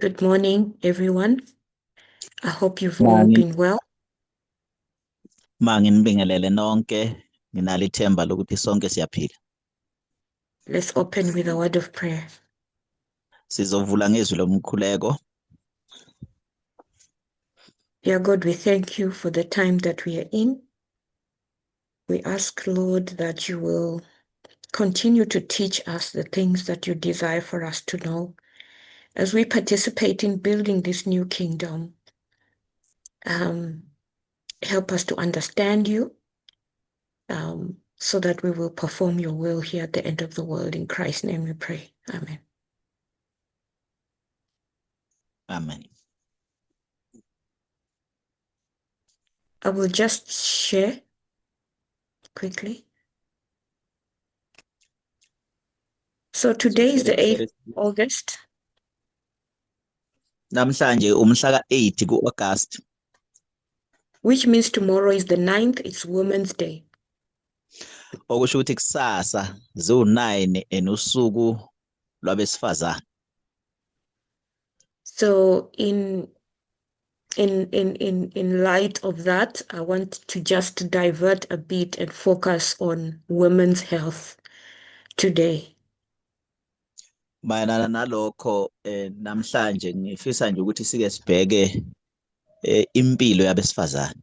Good morning, everyone. I hope you've all Mangi been well. Manginibingelele nonke, nginalo ithemba lokuthi sonke siyaphila. Let's open with a word of prayer. Sizovula ngezwi lomkhuleko. Dear God, we thank you for the time that we are in. We ask, Lord, that you will continue to teach us the things that you desire for us to know as we participate in building this new kingdom. Help us to understand you so that we will perform your will here at the end of the world. In Christ's name we pray. Amen. Amen. I will just share quickly. So today is the 8th August. Namhlanje umhla ka-8 ku-August. Which means tomorrow is the 9th, it's Women's Day. Okusho ukuthi kusasa ziwu-9 enusuku lwabesifazane. So in light of that, I want to just divert a bit and focus on women's health today. Mayelana nalokho, namhlanje ngifisa nje ukuthi sike sibheke impilo yabesifazane.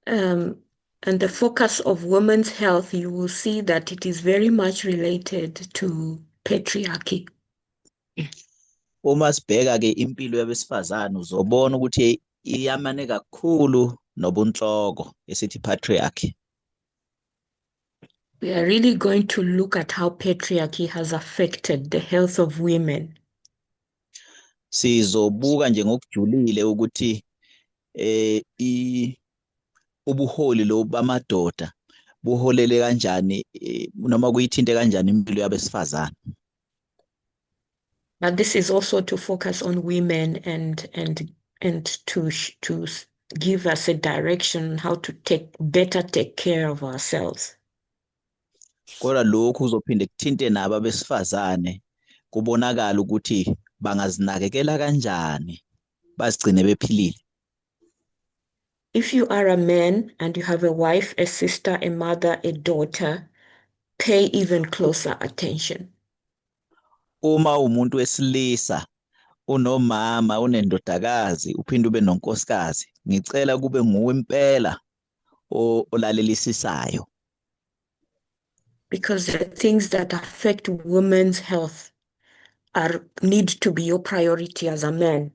And the focus of women's health, you will see that it is very much related to patriarchy. Uma sibheka ke impilo yabesifazane, uzobona ukuthi iyamane kakhulu nobunhloko esithi patriarchy. We are really going to look at how patriarchy has affected the health of women. Sizobuka nje ngokujulile ukuthi ubuholi lobu bamadoda buholele kanjani, noma kuyithinte kanjani impilo yabesifazane. But this is also to focus on women and to give us a direction on how to better take care of ourselves. Kodwa lokhu kuzophinde kuthinte nabo abesifazane, kubonakala ukuthi bangazinakekela kanjani bazigcine bephilile. If you are a man and you have a wife, a sister, a mother, a daughter, pay even closer attention. Uma umuntu wesilisa unomama, unendodakazi, uphinde ube nonkosikazi, ngicela kube nguwe impela olalelisisayo. Because the things that affect women's health are need to be your priority as a man.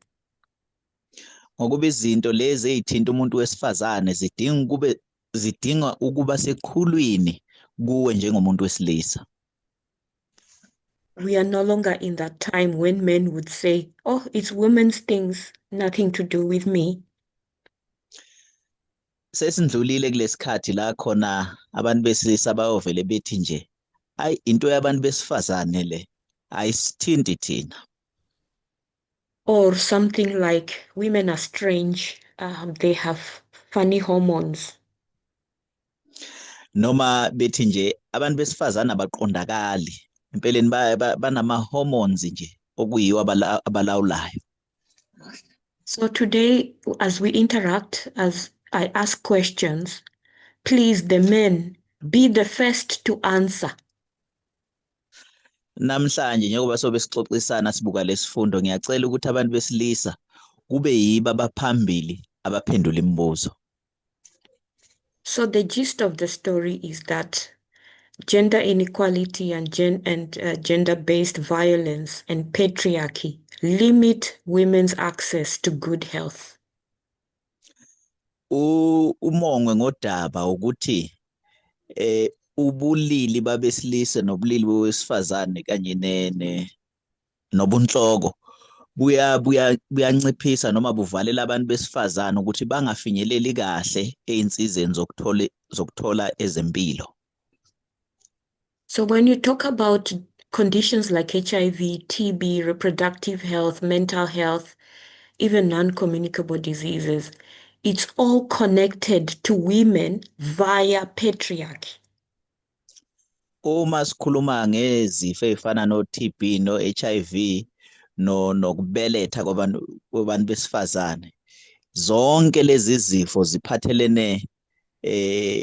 Ngokuba izinto lezi ezithinta umuntu wesifazane zidinga ukuba seqhulwini kuwe njengomuntu wesilisa. We are no longer in that time when men would say, "Oh, it's women's things, nothing to do with me." Sesindlulile kulesikhathi la khona abantu besilisa bayovele bethi nje, "Ayi, into yabantu besifazane le, ayisithinti thina." Or something like, "Women are strange, they have funny hormones." Noma bethi nje abantu besifazane abaqondakali, empeleni banama hormones nje okuyiwo abalawulayo. So today, as we interact, as I ask questions, please, the men, be the first to answer. Namhlanje njengoba sobe sixoxisana sibuka lesifundo, ngiyacela ukuthi abantu besilisa kube yibo abaphambili abaphendula imibuzo. So the gist of the story is that gender inequality and gender-based violence and patriarchy limit women's access to good health. Umongwe ngodaba ukuthi ubulili babesilisa nobulili bowesifazane kanye nobunhloko buyanciphisa noma buvalela abantu besifazane ukuthi bangafinyeleli kahle ey'nsizeni zokuthola ezempilo. So when you talk about conditions like HIV, TB, reproductive health, mental health, even non-communicable diseases, it's all connected to women via patriarchy. Uma sikhuluma ngezifo ey'fana no-TB no-HIV no nokubeletha kwabantu besifazane. Zonke lezi zifo ziphathelene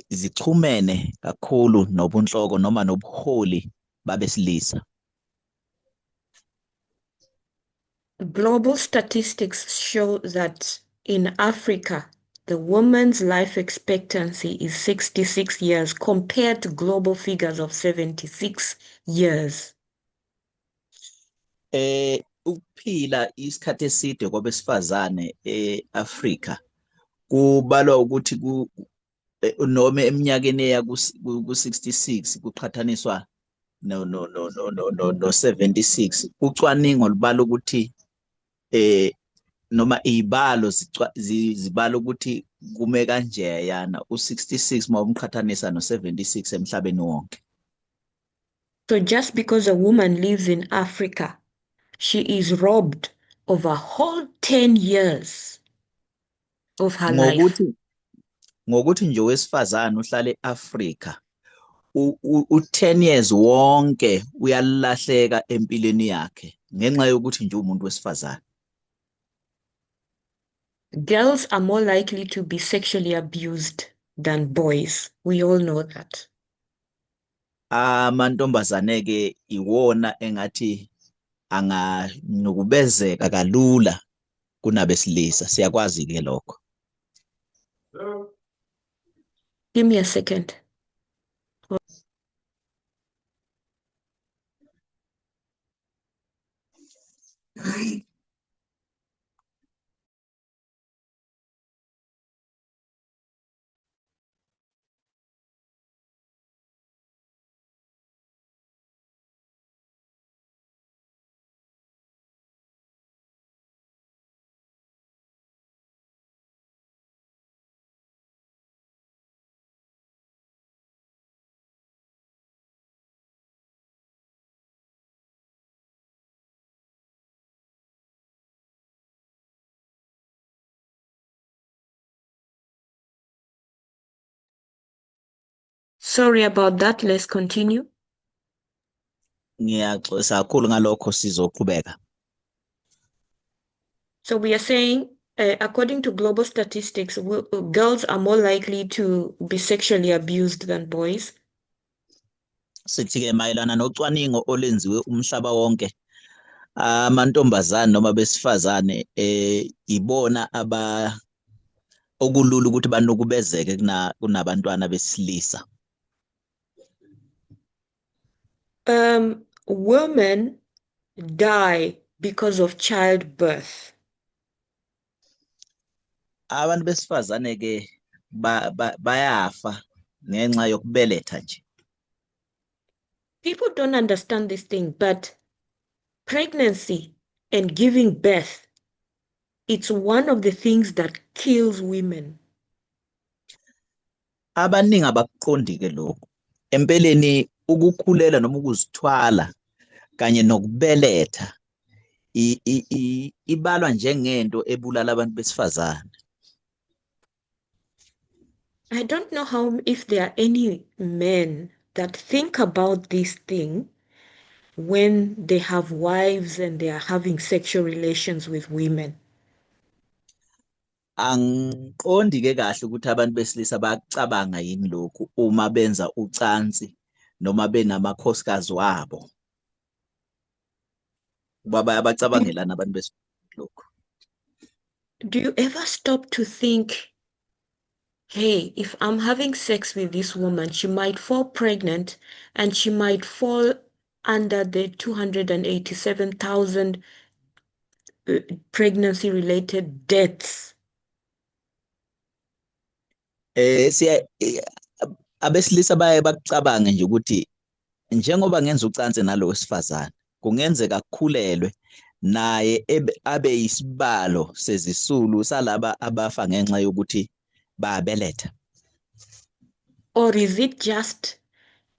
zixhumene kakhulu nobunhloko noma nobuholi babesilisa. Global statistics show that in Africa, the woman's life expectancy is 66 years compared to global figures of 76 years. Ukuphila isikhathi eside kwabesifazane eAfrika kubalwa ukuthi ku noma eminyakeni eya ku 66 kuqhathaniswa no no no no no no no 76. Ucwaningo lubala ukuthi noma izibalo zibala ukuthi kume kanje yana u66 mawumqhathanisa no76 emhlabeni wonke. So just because a woman lives in Africa, she is robbed of a whole 10 years of her life. Ngokuthi nje wesifazane uhlala eAfrika u10 years wonke uyalahleka empilweni yakhe ngenxa yokuthi nje umuntu wesifazane. Girls are more likely to be sexually abused than boys. We all know that. Amantombazane ke iwona engathi anganukubezeka kalula kunabesilisa, siyakwazi ke lokho. Give me a second. Sorry about that. Let's continue. Ngiyaxolisa kakhulu ngalokho, sizoqhubeka. So we are saying, according to global statistics, girls are more likely to be sexually abused than boys. Sithi ke mayelana nocwaningo olwenziwe umhlaba wonke, amantombazane noma besifazane ibona aba okulula ukuthi banukubezeke kunabantwana besilisa. Women die because of childbirth. Abantu besifazane ke bayafa ngenxa yokubeletha nje. People don't understand this thing, but pregnancy and giving birth, it's one of the things that kills women. Abaningi abakuqondi ke lokho. Empeleni ukukhulela noma ukuzithwala kanye nokubeletha ibalwa njengento ebulala abantu besifazane. I don't know how if there are any men that think about this thing when they have wives and they are having sexual relations with women. Angiqondi ke kahle ukuthi abantu besilisa bayacabanga yini lokhu uma benza ucansi noma benamakhosikazi wabo. Baba bayabacabangelana abantu besilisa lokhu. Do you ever stop to think, hey, if I'm having sex with this woman, she might fall pregnant and she might fall under the 287,000 pregnancy-related deaths? Siya abesilisa baye bakucabange nje ukuthi njengoba ngenza ucansi nalo wesifazane kungenzeka akukhulelwe naye abe isibalo sezisulu salaba abafa ngenxa yokuthi bayabeletha. Or is it just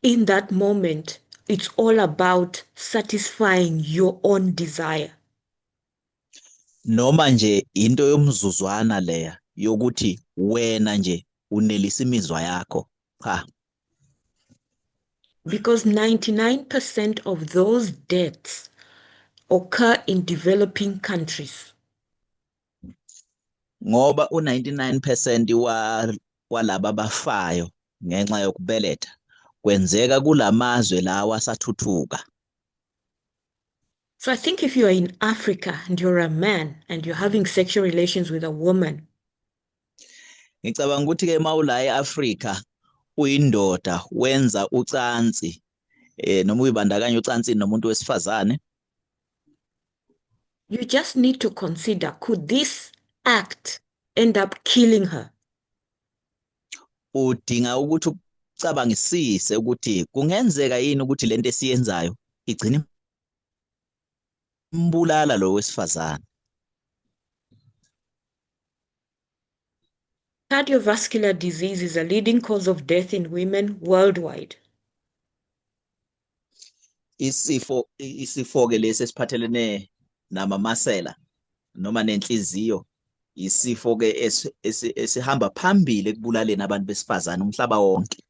in that moment it's all about satisfying your own desire? Noma nje into yomzuzwana leya yokuthi wena nje unelisa imizwa yakho cha. Because 99% of those deaths occur in developing countries. Ngoba u99% walaba abafayo ngenxa yokubeletha kwenzeka kulamazwe lawa asathuthuka. So I think if you're in Africa and you're a man and you're having sexual relations with a woman, Ngicabanga ukuthi ke mawula eAfrika uyindoda wenza ucansi noma uyibandakanya ucansini nomuntu wesifazane, you just need to consider, could this act end up killing her? Udinga ukuthi ucabangisise ukuthi kungenzeka yini ukuthi lento esiyenzayo igcine imbulala lo wesifazane. Cardiovascular disease is a leading cause of death in women worldwide. Isifo ke lesi esiphathelene namamasela noma nenhliziyo, isifo ke esihamba phambili ekubulaleni abantu besifazane umhlaba wonke.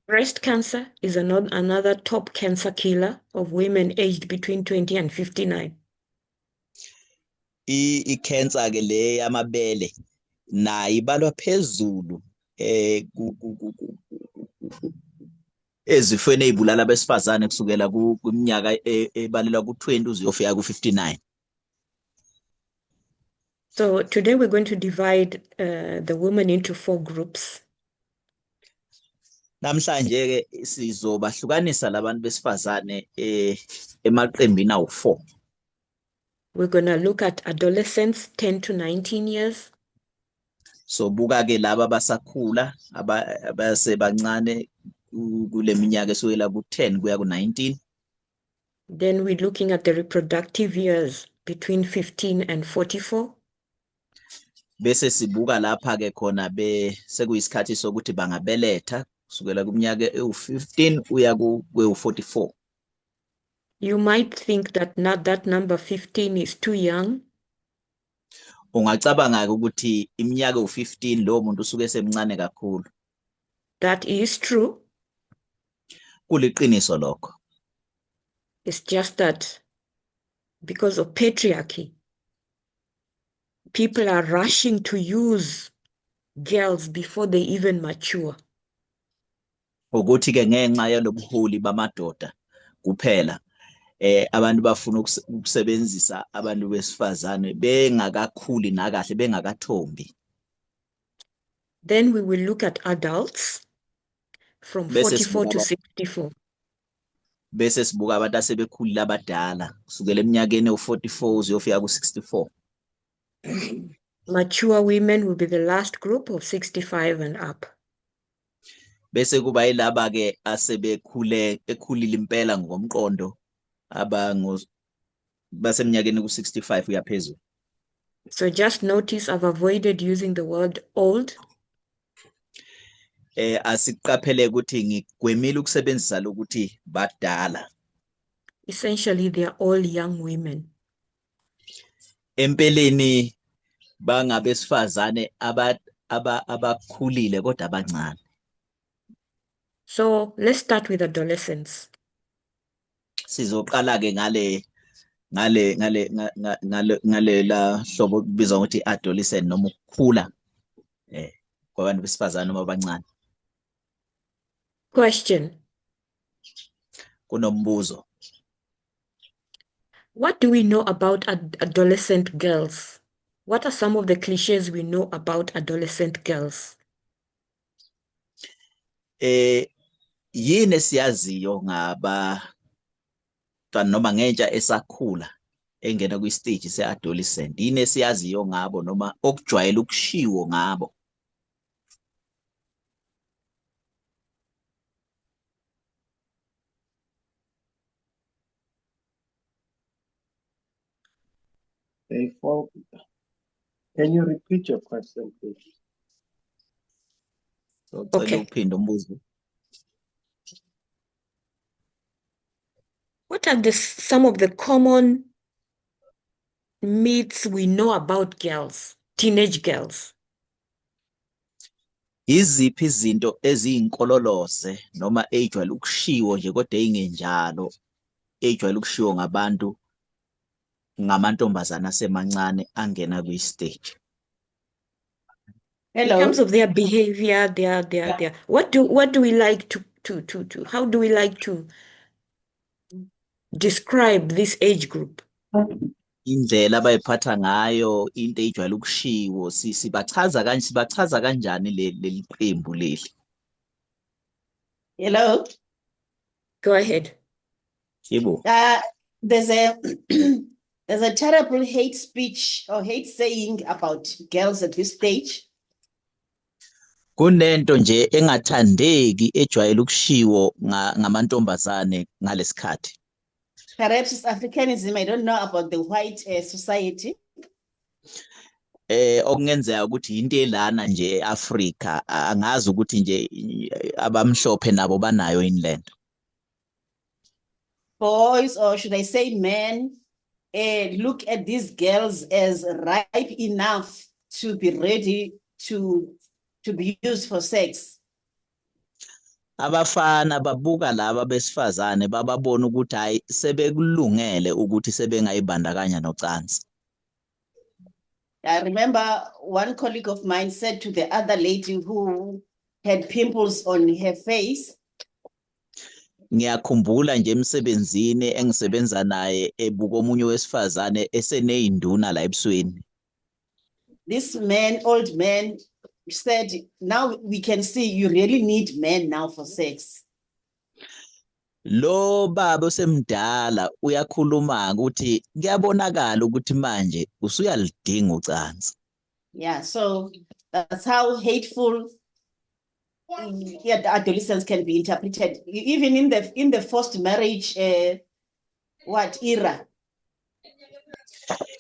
Breast cancer is another top cancer killer of women aged between 20 and 59. I-cancer ke le yamabele nayo ibalwa phezulu ezifweni ezibulala abesifazane kusukela kwiminyaka ebalelwa ku-20 uziyofika ku-59. So today we're going to divide the women into four groups. Namhlanje ke sizobahlukanisa labantu besifazane emaqembini awu4. We're going to look at adolescents 10 to 19 years. So buka ke laba abasakhula abasebancane kule minyaka esukela ku-10 kuya ku-19. Then we're looking at the reproductive years between 15 and 44. Bese sibuka lapha ke khona be sekuyisikhathi sokuthi bangabeletha kusukela kuminyaka ewu-15 uya kwewu-44. You might think that not that number 15 is too young. Ungacabanga ke ukuthi iminyaka ewu-15 lo muntu usuke esemncane kakhulu. That is true. Kuliqiniso lokho. It's just that because of patriarchy, people are rushing to use girls before they even mature. Ukuthi ke ngenxa yalobuholi bamadoda kuphela abantu bafuna ukusebenzisa abantu besifazane bengakakhuli nakahle bengakathombi. Then we will look at adults from Bese 44 to sibuka 64. Bese sibuka abantu asebekhulile abadala kusukela eminyakeni ewu-44 uziyofika ku-64. Mature women will be the last group of 65 and up. Bese kuba yilaba ke asebekhule ekhulile impela ngokomqondo abango baseminyakeni ku-65 uyaphezulu. So just notice I've avoided using the word old. Asiqaphele ukuthi ngigwemile ukusebenzisa lokuthi badala. Essentially they are all young women. Empeleni bangabesifazane abakhulile kodwa abancane. So let's start with adolescents. Sizoqala ke ngale la hlobo kubizwa ngokuthi adolescent noma ukukhula kwabantu besifazane noma abancane. Question. Kunombuzo. What do we know about adolescent girls? What are some of the cliches we know about adolescent girls? Yini esiyaziyo ngaba noma ngentsha esakhula engena kwi-stage se-adolescent? Yini esiyaziyo ngabo noma okujwayele ukushiwo ngabo? They fall. Can you repeat your question, please? So, cela Okay. uphinde umbuzo. What are some of the common myths we know about girls, teenage girls? Iziphi izinto eziyinkololose noma ejwayele ukushiwo nje kodwa eyingenjalo Ejwayele ukushiwo ngabantu ngamantombazane asemancane angena kwi-stage. In terms Hello. Of their behavior, their what do we like to how do we like to describe this age group? Indlela abayiphatha ngayo, into ejwayele ukushiwo, sibachaza kanje, sibachaza kanjani leli qembu leli? Hello. Go ahead. Yebo. There's a terrible hate speech or hate saying about girls at this stage. Kunento nje engathandeki ejwayele ukushiwo ngamantombazane ngalesikhathi. Perhaps it's Africanism. I don't know about the white society. Okungenzeka ukuthi into elana nje eAfrika, angazi ukuthi nje abamhlophe nabo banayo yini lento. Boys, or should I say men, look at these girls as ripe enough to be ready to be used for sex. Abafana babuka laba besifazane bababona ukuthi hayi, sebekulungele ukuthi sebengayibandakanya nocansi. I remember one colleague of mine said to the other lady who had pimples on her face, Ngiyakhumbula nje emsebenzini engisebenza naye ebuka omunye wesifazane eseneyinduna la ebusweni. This man, old man, said, "Now we can see you really need men now for sex." Lo baba osemdala uyakhuluma ukuthi kuyabonakala ukuthi manje usuyalidinga ucansi. Yeah, so that's how hateful, yeah, the adolescence can be interpreted, even in the forced marriage what era.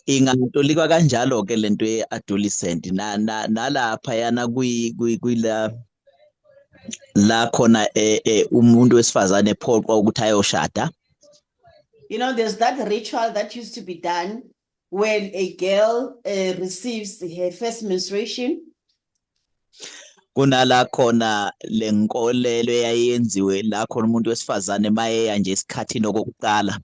Ingatolikwa kanjalo ke lento ye-adolescent na nalapha yana kuyila la khona umuntu wesifazane ephoqwa ukuthi ayoshada. There's that ritual that used to be done when a girl receives her first menstruation. Kunala khona lenkolelo eyayenziwe la khona umuntu wesifazane mayeya nje esikhathini okokuqala.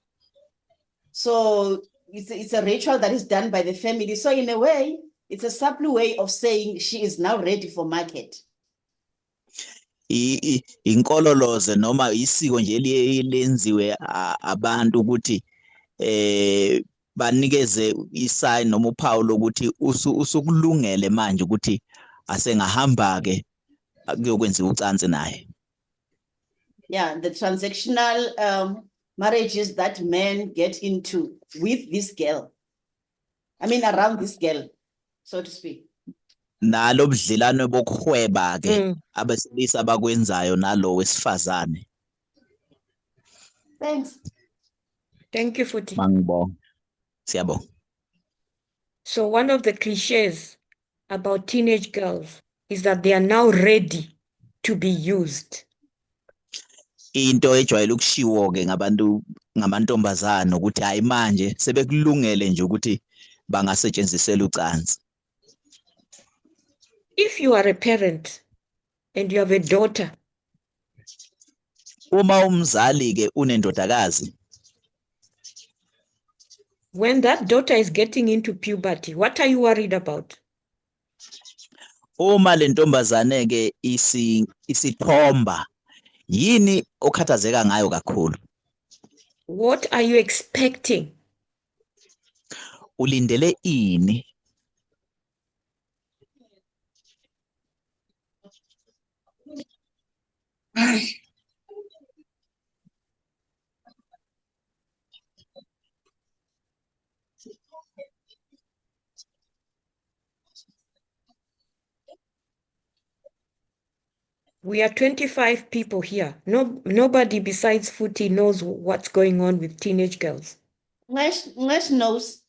So it's a ritual that is done by the family. So in a way, it's a subtle way of saying she is now ready for market. Inkololoze noma isiko nje eliye lenziwe abantu ukuthi banikeze isign noma uphawu lokuthi usukulungele manje ukuthi asengahamba ke kuyokwenziwa ucansi naye. Yeah, the transactional marriages that men get into with this girl. I mean, around this girl, so to speak. Nalo budlelwane bokuhweba ke abesilisa abakwenzayo nalo wesifazane. Thanks. Thank you, Futi. Mangibonga, siyabonga. So one of the cliches about teenage girls is that they are now ready to be used. Into ejwayele ukushiwo ke ngabantu ngamantombazana ukuthi hayi, manje sebekulungele nje ukuthi bangasetshenzisela ucansi. If you are a parent and you have a daughter, Uma umzali ke unendodakazi, when that daughter is getting into puberty, what are you worried about? Uma le ntombazane ke isithomba, yini okhathazeka ngayo kakhulu? What are you expecting? Ulindele ini? We are 25 people here. No, nobody besides Futi knows what's going on with teenage girls. Ngesh knows.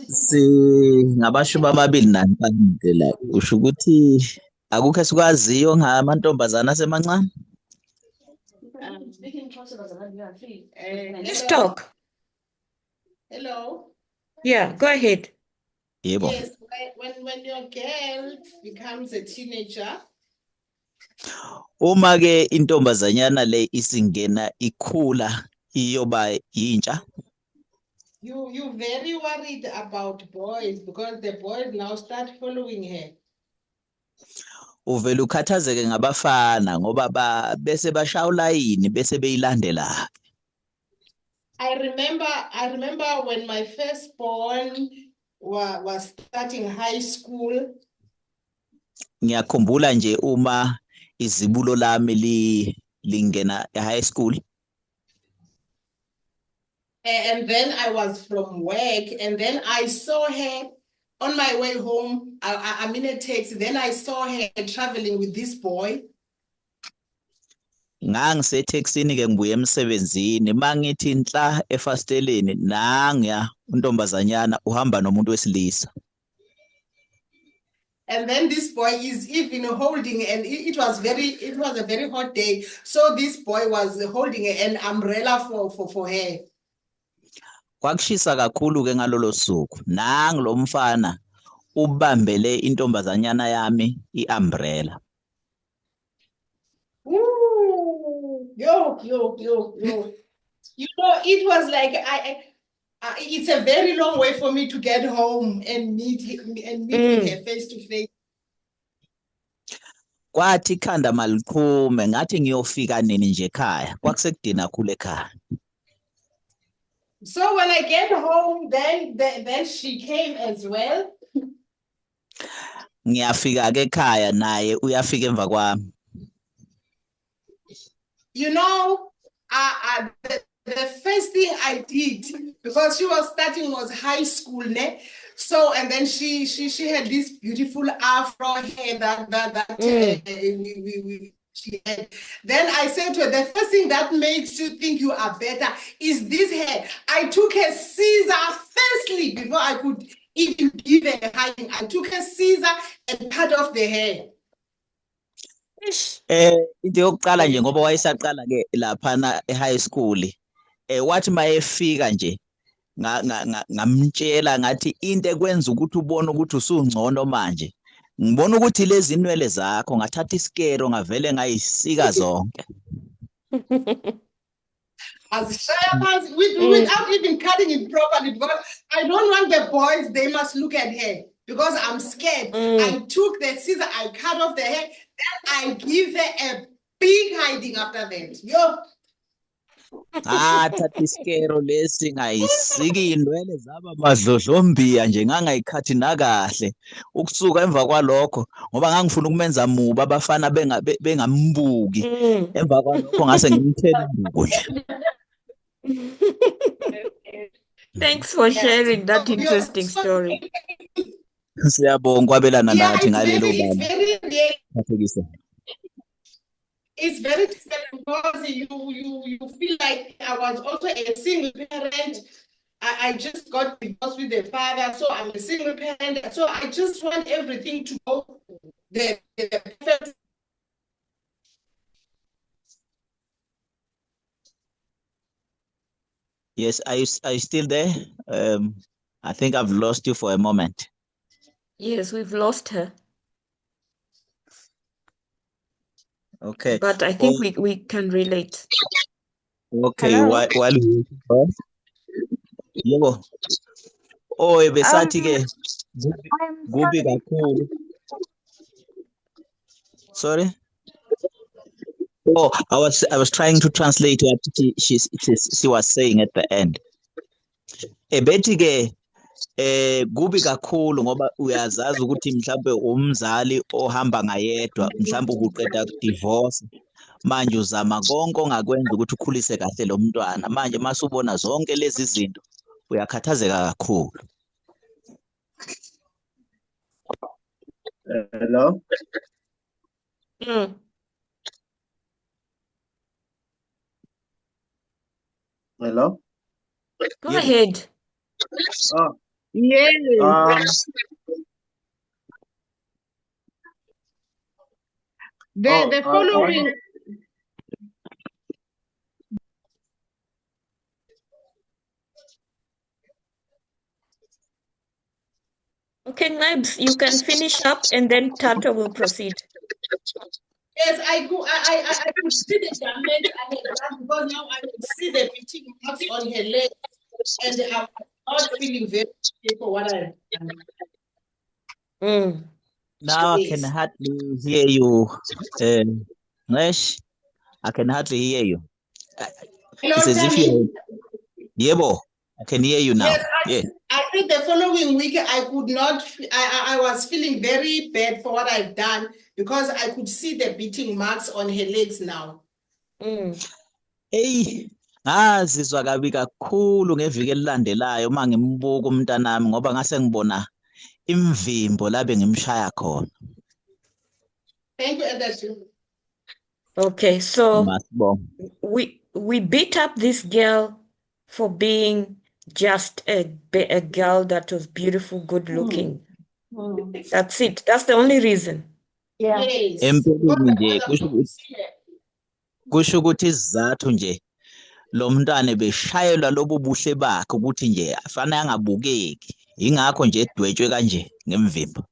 Singabashumi amabili nanhlanu nje la, usho ukuthi akukho esikwaziyo ngamantombazana asemancane. Let's Hello. Talk. Hello. Yeah, go ahead. Yebo. Yes, when your girl becomes a teenager, Uma ke intombazanyana le isingena ikhula iyoba yintsha, you very worried about boys because the boys now start following her. Uvele ukhathazeke ngabafana ngoba bese bashaya ulayini bese beyilandela. I remember when my firstborn was starting high school. Ngiyakhumbula nje uma izibulo lami lingena e-high school. And then I was from work, and then I saw her on my way home. I'm in a taxi. Then I saw her traveling with this boy. Ngangisetheksini ke ngibuye emsebenzini mangithi nhla efasiteleni nanguya untombazanyana uhamba nomuntu wesilisa. And then this boy is even holding, and it was a very hot day. So this boy was holding an umbrella for her. Kwakushisa kakhulu ke ngalolo suku nangu lo mfana ubambele intombazanyana yami iumbrella. Ooh, yo, yo, yo, yo. It was like it's a very long way for me to get home and meet him and meet with her face to face. Kwathi ikhanda maliqhume ngathi ngiyofika nini nje ekhaya kwakusekudeni kakhulu ekhaya. So when I get home, then she came as well. Ngiyafika ke ekhaya naye uyafika emva kwami. The first thing I did, because she was starting was high school, ne? So and then she had this beautiful afro hair that she had. Then I said to her, the first thing that makes you think you are better is this hair. I took a scissor firstly before I could even give her a hiding. I took a scissor and cut off the hair. Eish. Into yokuqala nje ngoba wayesaqala ke laphana e-high school wathi mayefika nje ngamtshela ngathi into ekwenza ukuthi ubone ukuthi usungcono manje ngibona ukuthi lezi inwele zakho ngathatha isikero ngavele ngayisika zonke. Azishaya phansi without even cutting it properly, because I don't want the boys, they must look at her because I'm scared. I took the scissor, I cut off the hair, then I give her a big hiding after that. Yo. Ngathatha isikero lesi ngayisika iy'nwele zaba madlodlombiya nje ngangayikhathi nakahle ukusuka emva kwalokho ngoba ngangifuna ukumenza mubi abafana bengambuki emva kwalokho ngase ngimthele induku nje. Thanks for sharing that So, yo, interesting so story. Siyabonga ukwabelana Yeah, nathi it's ngalelo very, it's bali. very real. Phathekise. It's very difficult because you feel like I was also a single parent. I just got divorced with the father, so I'm a single parent. So I just want everything to go the perfect. Yes, are you still there? I think I've lost you for a moment. Yes, we've lost her. Okay. But I think Oh, we can relate. Okay, Hello. while we Yebo. Oh, besathi ke I'm kubi sorry. kakhulu. Sorry? Oh, I was trying to translate what she was saying at the end. Ebethi ke kubi kakhulu ngoba uyazazi ukuthi mhlambe umzali ohamba ngayedwa mhlambe uqeda divorce manje uzama konke ongakwenza ukuthi ukhulise kahle lo mntwana manje masubona zonke lezi zinto uyakhathazeka kakhulu. Hello? Hello? Go Yebo. ahead. Oh, Yes. The oh, the I following want, Okay, Nibs, you can finish up and then Tato will proceed. Yes, I could see the damage I had done because because now I could see the beating marks on her leg and I was not feeling very okay for what I've done. Now I can Yes. hardly hear you, Ngesh. I can hardly hear you. Hello, It's as if Tammy. you. Yebo, I can hear you now. Yes, I, Yeah. I think the following week I could not, I was feeling very bad for what I've done because I could see the beating marks on her legs now. Hey, ngazizwa kabi kakhulu ngeviki elilandelayo uma ngimbuka umntanami ngoba ngase ngibona imvimbo la bengimshaya khona. Thank you, Elder Jim. Okay, so Masibonge. we beat up this girl for being just a girl that was beautiful, good looking. That's it. That's the only reason. Yes. Empeleni nje Because kusho ukuthi see her. Kusho ukuthi isizathu nje lo mntwana beshayelwa lobu buhle bakhe ukuthi nje afanele angabukeki, ingakho nje edwetshwe kanje ngemvimbo.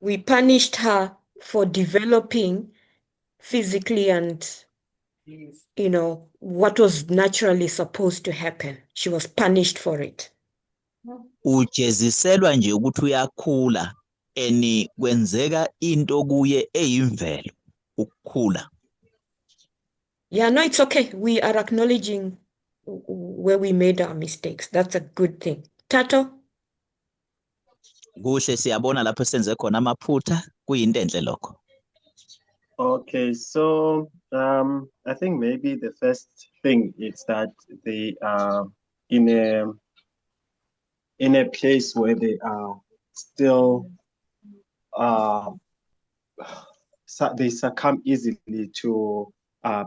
We punished her for developing physically and what was naturally supposed to happen. She was punished for it. Ujeziselwa nje ukuthi uyakhula eni kwenzeka into kuye eyimvelo ukukhula. Yeah, no, it's okay. We are acknowledging where we made our mistakes. That's a good thing. Tato? Kuhle, siyabona lapho senze khona amaphutha, kuyinto enhle lokho. Okay, so I think maybe the first thing is that they are in a place where they are still they succumb easily to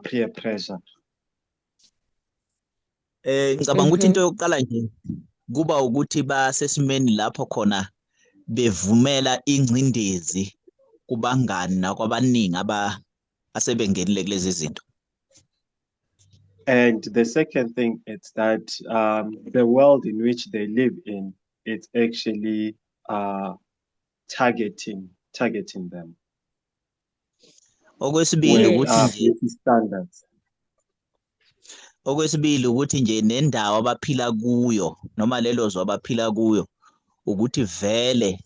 peer pressure. Ngicabanga ukuthi into yokuqala nje kuba ukuthi basesimeni lapho khona bevumela ingcindezi kubangani nakwabaningi aba asebengenile kulezi zinto. And the second thing is that the world in which they live in, it's actually targeting them Okwesibili with ukuthi nje beauty standards. Okwesibili ukuthi nje nendawo abaphila kuyo noma lelo zwe abaphila kuyo ukuthi vele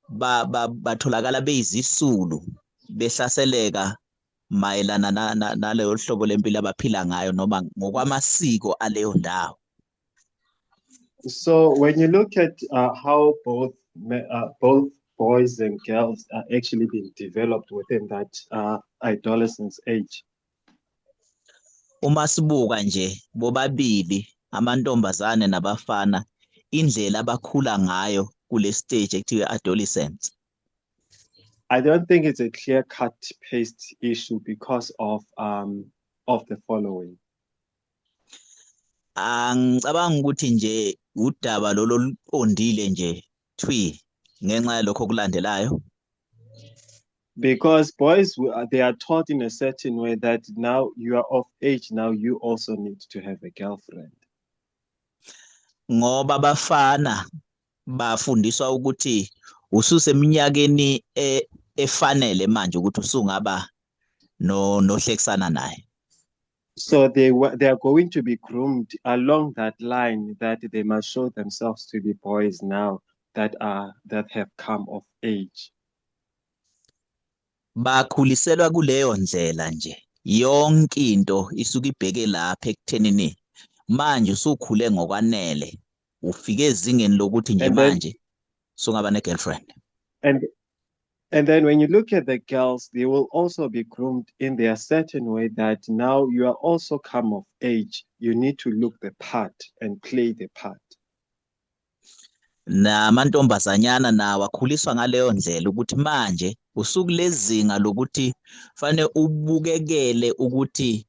batholakala beyizisulu behlaseleka mayelana naleyo hlobo lempilo abaphila ngayo noma ngokwamasiko aleyo ndawo. So when you look at how both boys and girls are actually being developed within that adolescence age, Uma sibuka nje bobabili amantombazane nabafana indlela abakhula ngayo kule stage ekuthiwa adolescence, I don't think it's a clear-cut paste issue because of the following. Angicabanga ukuthi nje udaba lolo luqondile nje thwi ngenxa yalokho okulandelayo. Because boys, they are taught in a certain way that now you are of age, now you also need to have a girlfriend. Ngoba abafana bafundiswa ukuthi ususeminyakeni efanele manje ukuthi usungaba no nohlekisana naye. So they are going to be groomed along that line that they must show themselves to be boys now that have come of age. Bakhuliselwa kuleyo ndlela nje, yonke into isuke ibheke lapha ekuthenini manje usukhule ngokwanele ufike ezingeni lokuthi nje manje sungaba ne-girlfriend. And then when you look at the girls, they will also be groomed in their certain way that now you are also come of age. You need to look the part and play the part. Namantombazanyana nawo akhuliswa ngaleyo ndlela ukuthi manje usukulezinga lokuthi fanele ubukekele ukuthi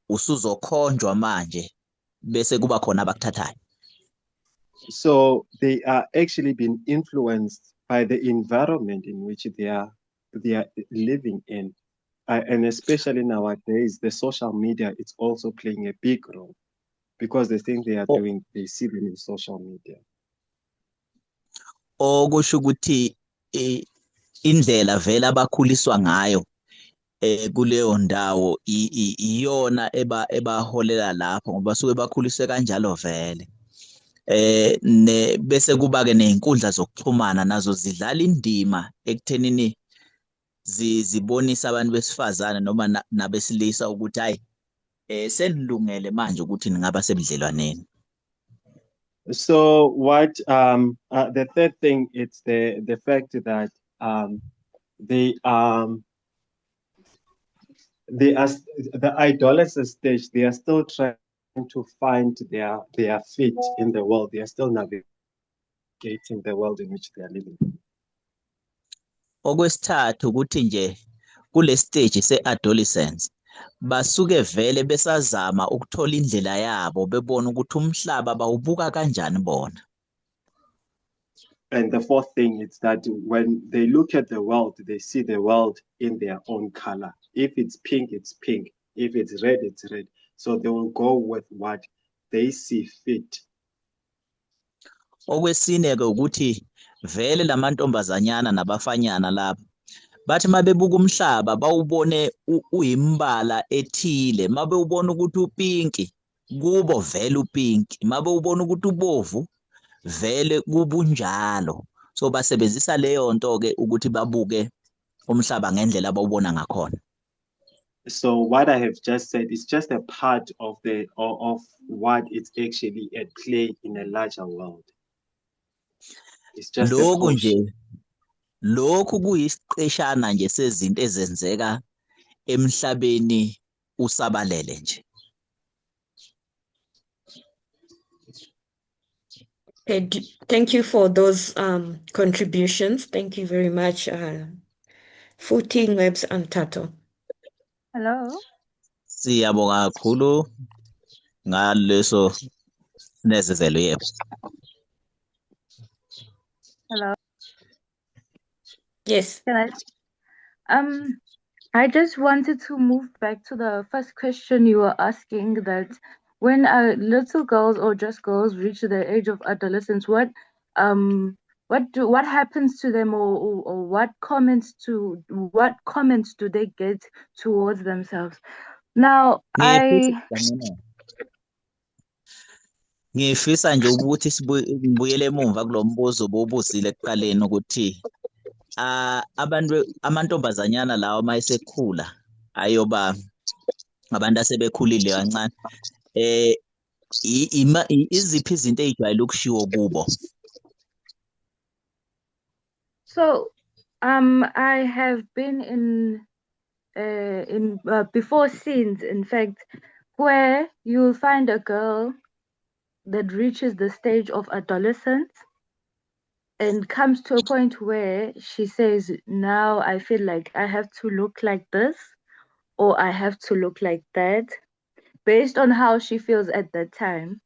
usuzokhonjwa manje bese kuba khona abakuthathayo. So they are actually being influenced by the environment in which they are living in. And especially nowadays, the social media is also playing a big role because the things they are doing, they see them in social media. Okusho ukuthi indlela vele abakhuliswa ngayo. Kuleyo ndawo iyona ebaholela lapho ngoba basuke bakhuliswe kanjalo vele. Ne bese kuba ke nezinkundla zokuxhumana nazo zidlala indima ekuthenini zibonisa abantu besifazane noma nabesilisa ukuthi hayi, senilungele manje ukuthi ningaba sebudlelwaneni. So what the third thing, it's the fact that they are the adolescent stage, they are still trying to find their feet in the world. They are still navigating the world in which they are living. Okwesithathu ukuthi nje kule stage se-adolescence basuke vele besazama ukuthola indlela yabo, bebona ukuthi umhlaba bawubuka kanjani bona. And the fourth thing is that when they look at the world, they see the world in their own color. If it's pink, it's pink. If it's red, it's red. So they will go with what they see fit. Okwesine ke ukuthi vele lamantombazanyana nabafanyana lapha bathi mabebuka umhlaba bawubone uyimbala ethile, mabewubona ukuthi upinki kubo vele upinki, mabewubona ukuthi ubovu vele kubunjalo. So basebenzisa leyo nto ke ukuthi babuke umhlaba ngendlela abawubona ngakhona. So what I have just said is just a part of what is actually at play in a larger world. It's just a Lokhu portion. nje, lokhu kuyisiqeshana nje sezinto ezenzeka emhlabeni usabalele nje. Okay, thank you for those contributions. Thank you very much, Futhi, Ngwebs, and Tato. Hello. Siyabonga kakhulu ngaleso sinezezelo, yebo. Hello. Yes. Can I? I just wanted to move back to the first question you were asking, that when little girls or just girls reach the age of adolescence, what happens to them, or what comments do they get towards themselves? Now, I Ngifisa nje ukuthi ngibuyele emumva kulombuzo obubuzile ekuqaleni ukuthi abantu amantombazanyana lawa mayesekhula ayoba abantu asebekhulile kancane, iziphi izinto ezijwayele ukushiwo kubo? So I have been in before scenes, in fact, where you'll find a girl that reaches the stage of adolescence and comes to a point where she says, now I feel like I have to look like this or I have to look like that, based on how she feels at that time.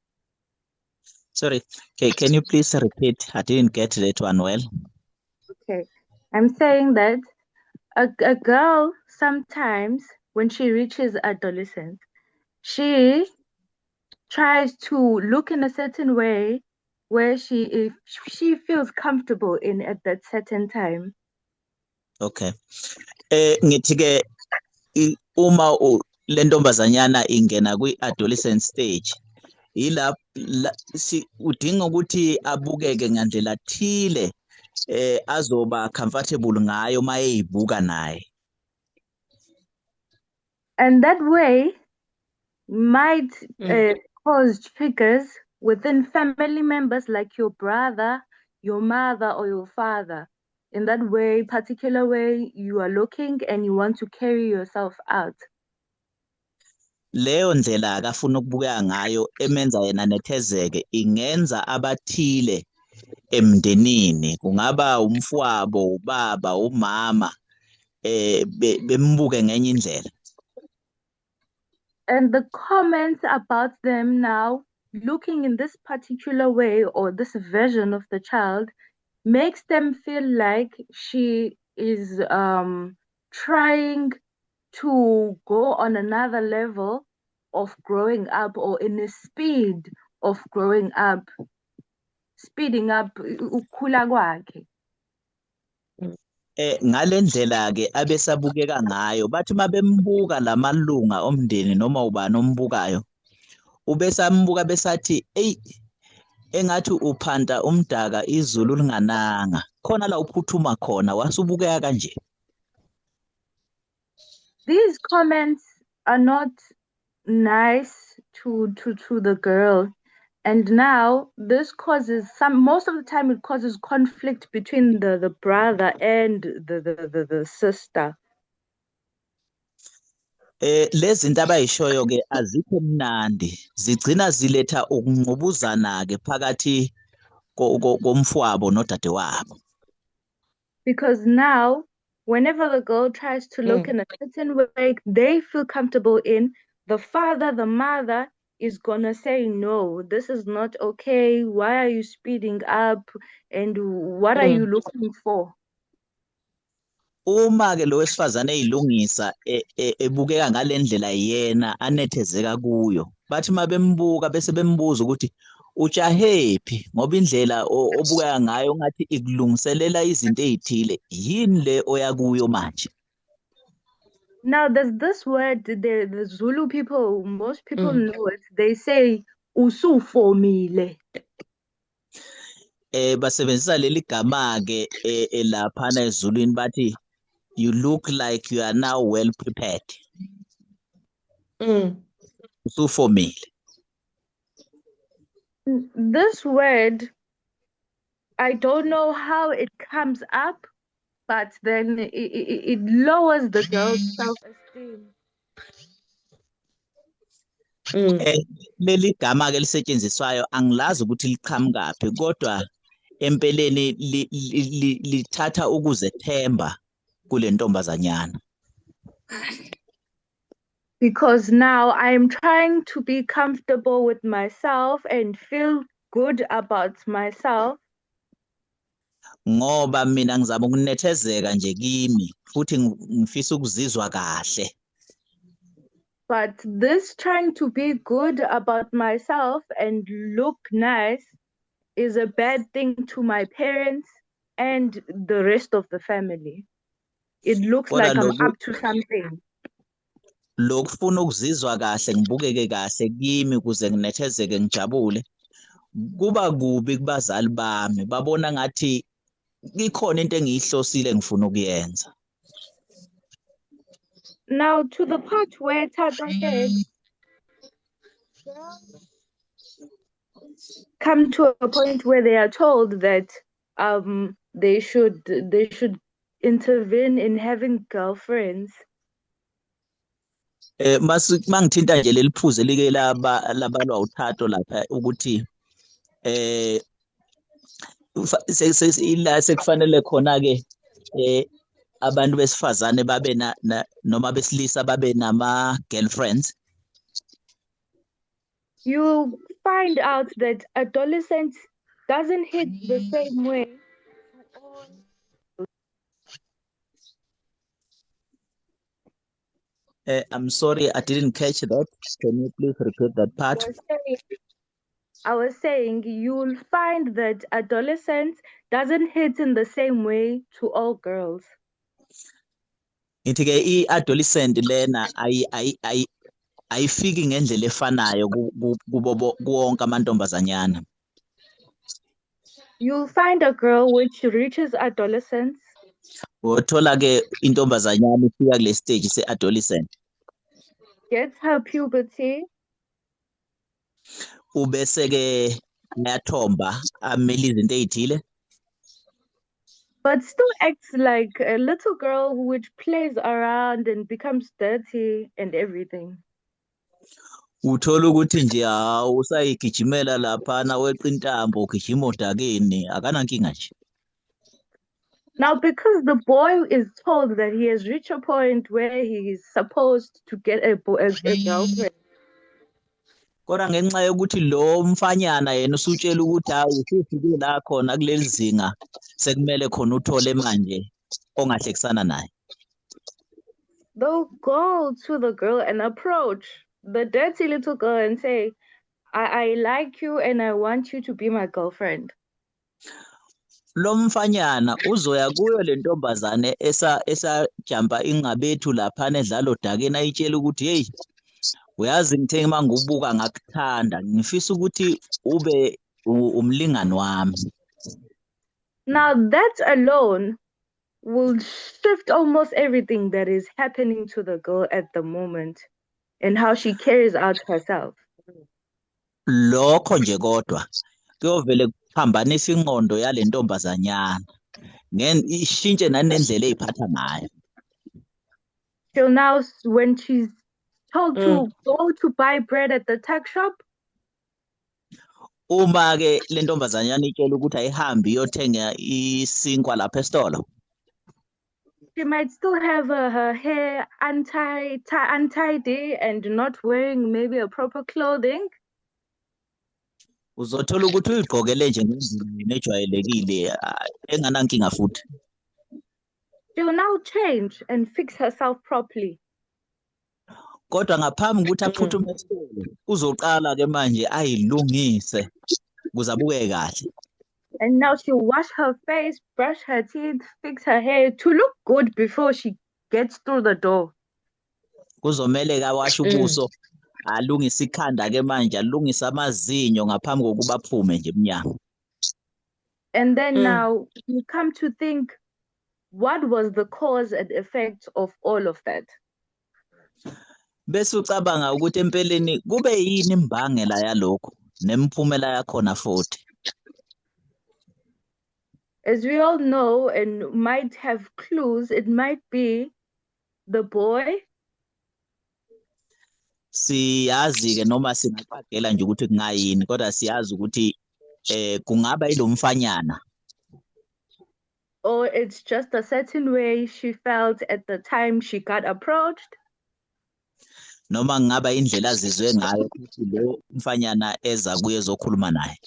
Sorry, can you please repeat? I didn't get that one well. Okay, I'm saying that a girl sometimes when she reaches adolescence, she tries to look in a certain way where if she feels comfortable in at that certain time. Okay. Ngithi ke, uma le ntombazanyana ingena kwi-adolescent stage, ila la, si, udinga ukuthi abukeke ngandlela thile, azoba comfortable ngayo mayeyibuka naye. And that way might cause triggers within family members like your brother, your mother, or your father. In that way, particular way you are looking and you want to carry yourself out. Leyo ndlela akafuna ukubukeka ngayo emenza yena nethezeke ingenza abathile emndenini, kungaba umfowabo, ubaba, umama, bembuke ngenye indlela. And the comments about them now looking in this particular way or this version of the child makes them feel like she is trying to go on another level of growing up, or in a speed of growing up, speeding up ukukhula kwakhe. Ngalendlela ke abesabukeka ngayo, bathi mabembuka lamalunga omndeni noma ubani ombukayo, ubesambuka besathi eyi engathi uphanta umdaka izulu lingananga, khona la uphuthuma khona wasubukeka kanje. These comments are not nice to the girl. And now this causes some, most of the time it causes conflict between the brother and the sister. Lezi zinto abayishoyo ke azikho mnandi, zigcina ziletha ukungqubuzana ke phakathi komfowabo nodadewabo. Because now whenever the girl tries to look in a certain way they feel comfortable in, the father, the mother is going to say, no, this is not okay. Why are you speeding up? And what are you looking for? Uma ke lo wesifazane eyilungisa, ebukeka ngalendlela yena anethezeka kuyo, bathi mabembuka bese bembuza ukuthi ujahephi, ngoba indlela obukeka ngayo ngathi ikulungiselela izinto ezithile, yini le oya kuyo manje? Now there's this word, the Zulu people, most people know it. They say usufomile. Basebenzisa leli gama ke laphana eZulwini, bathi you look like you are now well prepared. Usufomile. This word, I don't know how it comes up, but then it lowers the girl's self-esteem. Leli gama ke lisetshenziswayo angilazi ukuthi liqhamukaphi, kodwa empeleni lithatha ukuzethemba kule ntombazanyana. Because now I'm trying to be comfortable with myself and feel good about myself. Ngoba mina ngizama ukunethezeka nje kimi futhi ngifisa ukuzizwa kahle. But this trying to be good about myself and look nice is a bad thing to my parents and the rest of the family. It looks Kodwa like I'm lokhu up to something. Lokufuna ukuzizwa kahle, ngibukeke kahle kimi ukuze nginethezeke ngijabule, kuba kubi kubazali bami, babona ngathi ikhona into engiyihlosile ngifuna ukuyenza. Now to the part where Thato said, come to a point where they are told that they should intervene in having girlfriends. Mangithinta nje leli phuzu elike labalwa uThato lapha ukuthi, ila sekufanele khona ke, abantu besifazane babe na, noma besilisa babe nama girlfriends. You find out that adolescence doesn't hit the same way. I'm sorry, I didn't catch that. Can you please repeat that part? I was saying you'll find that adolescence doesn't hit in the same way to all girls. Ngithi ke i-adolescent lena ayifiki ngendlela efanayo kubo kuwonke amantombazanyana. You'll find a girl which reaches adolescence. Uthola ke intombazanyana ifika kule stage se-adolescent. Gets her puberty. Ubese ke ayathomba, amele izinto ezithile. But still acts like a little girl which plays around and becomes dirty and everything. Uthola ukuthi nje hawu usayigijimela laphana weqa intambo ugijima odakeni, akanankinga nje. Now, because the boy is told that he has reached a point where he is supposed to get a girlfriend. Kodwa ngenxa yokuthi lo mfanyana yena usutshela ukuthi hawu usufike la khona kuleli zinga sekumele khona uthole manje ongahlekisana naye. They'll go to the girl and approach the dirty little girl and say, I like you and I want you to be my girlfriend. Lo mfanyana uzoya kuyo le ntombazane esajampa ingqabethu laphana edlala odakeni ayitshela ukuthi hey, uyazi ngithe uma ngikubuka ngakuthanda, ngifisa ukuthi ube umlingani wami. Now that alone will shift almost everything that is happening to the girl at the moment and how she carries out herself. Lokho nje kodwa kuyovele kuphambanisa ingqondo yale ntombazanyana, ishintshe nanendlela eyiphatha ngayo. So now when she's told to go to buy bread at the tuck shop, uma ke le ntombazanyana itshela ukuthi ayihambe iyothenga isinkwa lapha esitolo, she might still have her hair untidy and not wearing maybe a proper clothing. Uzothola ukuthi uyigqokele nje ngendlela ejwayelekile, enganankinga futhi. She will now change and fix herself properly. Kodwa ngaphambi ukuthi aphuthume esitolo, uzoqala ke manje ayilungise ukuze abukeke kahle. And now she'll wash her face, brush her teeth, fix her hair to look good before she gets through the door. Kuzomele ke awashe ubuso, alungise ikhanda ke manje, alungise amazinyo ngaphambi kokuba aphume nje emnyango. And then now you come to think, what was the cause and effect of all of that? Bese ucabanga ukuthi empeleni kube yini imbangela yalokho nemiphumela yakhona futhi. As we all know and might have clues, it might be the boy. Siyazi ke noma singaqagela nje ukuthi kungayini, kodwa siyazi ukuthi kungaba ilomfanyana. Or it's just a certain way she felt at the time she got approached. Noma kungaba indlela azizwe ngayo ukuthi lo mfanyana eza kuye ezokhuluma naye.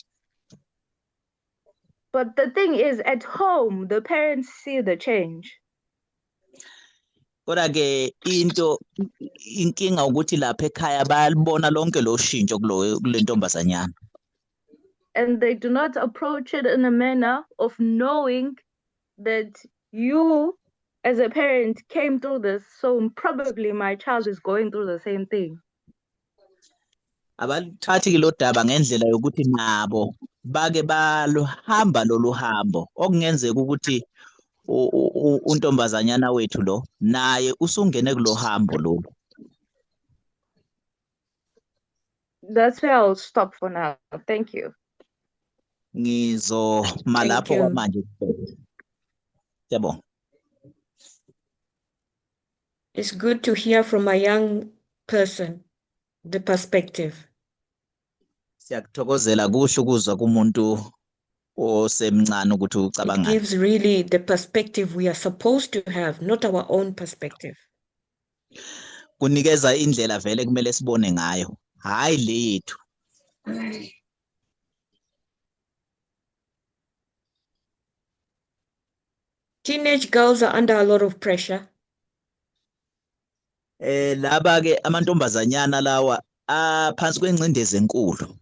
But the thing is, at home, the parents see the change. Kodwa ke into inkinga ukuthi lapha ekhaya bayalibona lonke lo shintsho kule ntombazanyana. And they do not approach it in a manner of knowing that you as a parent came through this, so probably my child is going through the same thing. Abathathi ke lo daba ngendlela yokuthi nabo bake baluhamba lolu hambo, okungenzeka ukuthi untombazanyana wethu lo naye usungene kulo hambo lolu. That's where I'll stop for now. Thank you. Ngizoma Thank lapho you. kwamanje. Siyabonga. It's good to hear from a young person, the perspective. Siyakuthokozela kuhle ukuzwa kumuntu osemncane ukuthi It ucabangani. gives really the perspective we are supposed to have, not our own perspective. Kunikeza indlela vele kumele sibone ngayo, hayi le yethu. Teenage girls are under a lot of pressure. Laba ke amantombazanyana lawa aphansi kwengcindezi enkulu.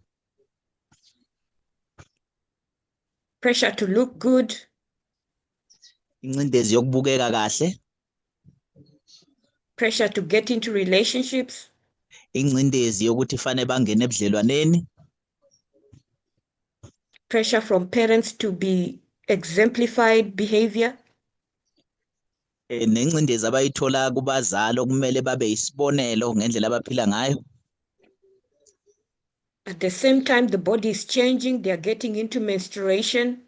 Pressure to look good. Ingcindezi yokubukeka kahle. Pressure to get into relationships. Ingcindezi yokuthi fanele bangene ebudlelwaneni. Pressure from parents to be exemplified behavior. Nengcindezi abayithola kubazali okumele babe isibonelo ngendlela abaphila ngayo. At the same time, the body is changing, they are getting into menstruation.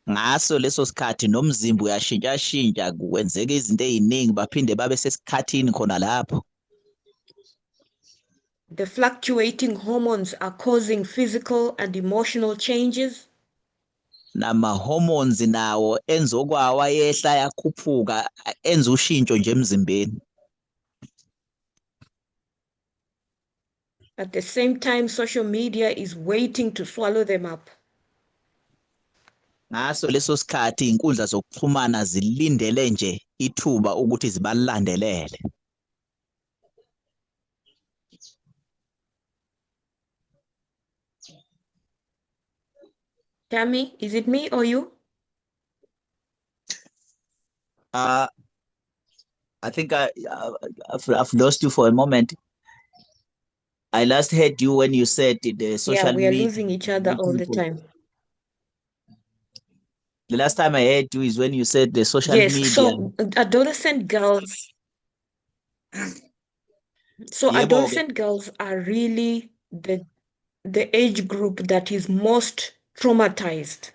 Ngaso leso sikhathi nomzimba uyashintshashintsha, kwenzeka izinto eziningi, baphinde babe sesikhathini khona lapho. The fluctuating hormones are causing physical and emotional changes. Nama hormones nawo enza okwawo ayehla ayakhuphuka, enza ushintsho nje emzimbeni. At the same time, social media is waiting to swallow them up. Ngaso leso sikhathi izinkundla zokuxhumana zilindele nje ithuba ukuthi zibalandelele. Tammy, is it me or you? I think I've lost you for a moment. I last heard you when you said the Yeah, social we are media. losing each other all the time. The last time I heard you is when you said the social Yes, media. so adolescent girls. So Yebo-ke. adolescent girls are really the age group that is most traumatized.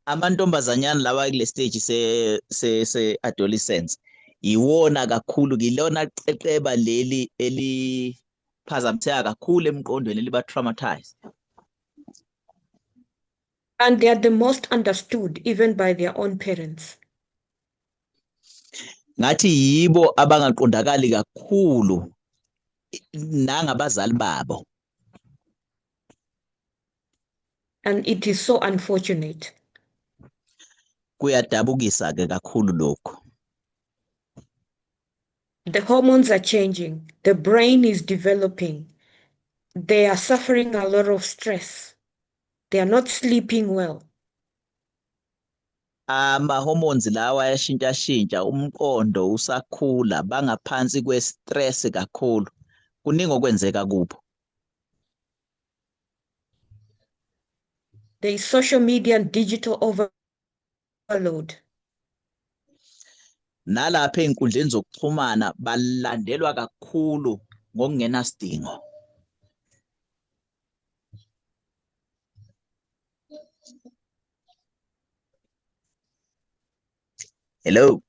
Amantombazanyana lawa kule stage se adolescence iwona kakhulu, ngilona qeqeba leli eliphazamiseka kakhulu emqondweni, eliba traumatized. And they are the most understood even by their own parents. Ngathi yibo abangaqondakali kakhulu nangabazali babo. And it is so unfortunate. Kuyadabukisa ke kakhulu lokho. The hormones are changing. The brain is developing. They are suffering a lot of stress. They are not sleeping well. Ama-hormones lawa ayashintshashintsha, umqondo usakhula, bangaphansi kwe-stress kakhulu. Kuningi okwenzeka kubo. There is social media and digital overload. Nalapha ey'nkundleni zokuxhumana balandelwa kakhulu ngokungenasidingo. Hello.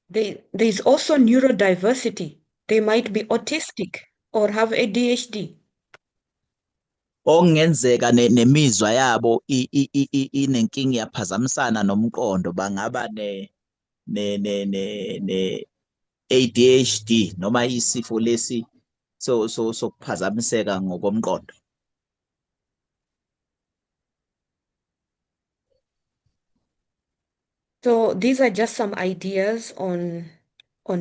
There is also neurodiversity. They might be autistic or have ADHD. Okungenzeka nemizwa yabo inenkinga, iyaphazamisana nomqondo, bangaba ne ADHD noma isifo lesi sokuphazamiseka ngokomqondo. So these are just some ideas on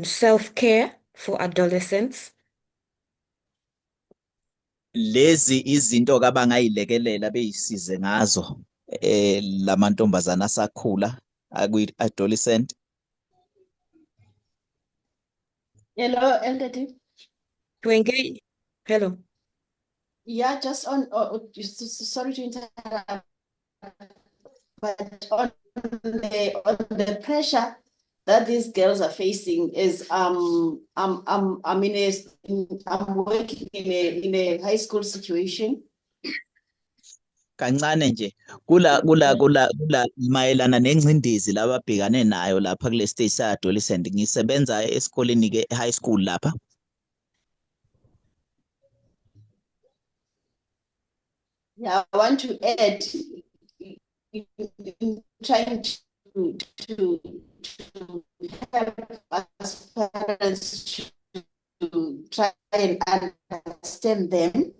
self-care for adolescents. Lezi izinto abangayilekelela beyisize ngazo lamantombazana asakhula akwi-adolescent. Hello, Elder D. To engage. Hello. Yeah, just on, just, sorry to interrupt, but on the pressure that these girls are facing is, I'm working in a high school situation. Kancane nje kula mayelana nengcindezi lababhekane nayo lapha kule stage sa adolescent. Ngisebenza esikoleni ke high school lapha. Yeah, I want to add, in trying to help us parents to try and understand them.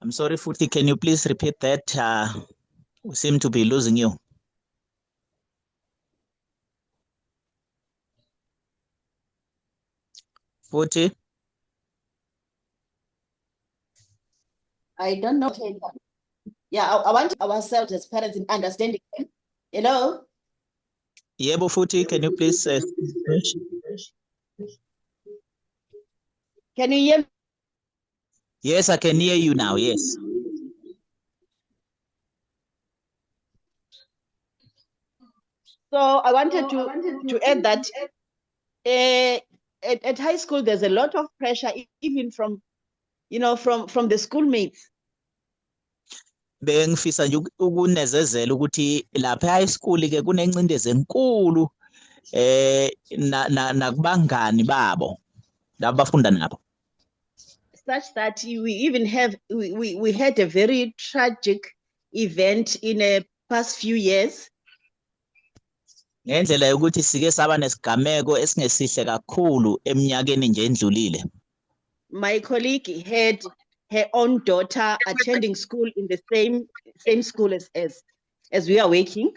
I'm sorry, Futhi, can you please repeat that? We seem to be losing you. Futhi? I don't know. Yeah, I want ourselves as parents in understanding them. Hello? Yebo, Futhi, can you please Can you hear me? Yes, I can hear you now, yes. So I wanted to add that at high school, there's a lot of pressure, even from the schoolmates. Bengifisa nje ukunezezela ukuthi lapha e-high school ke kunencindezi enkulu nakubangani babo laba bafunda nabo. Such that we even have, we had a very tragic event in the past few years. Ngendlela yokuthi sike saba nesigameko esingesihle kakhulu eminyakeni nje endlulile. My colleague had her own daughter attending school in the same school as we are working.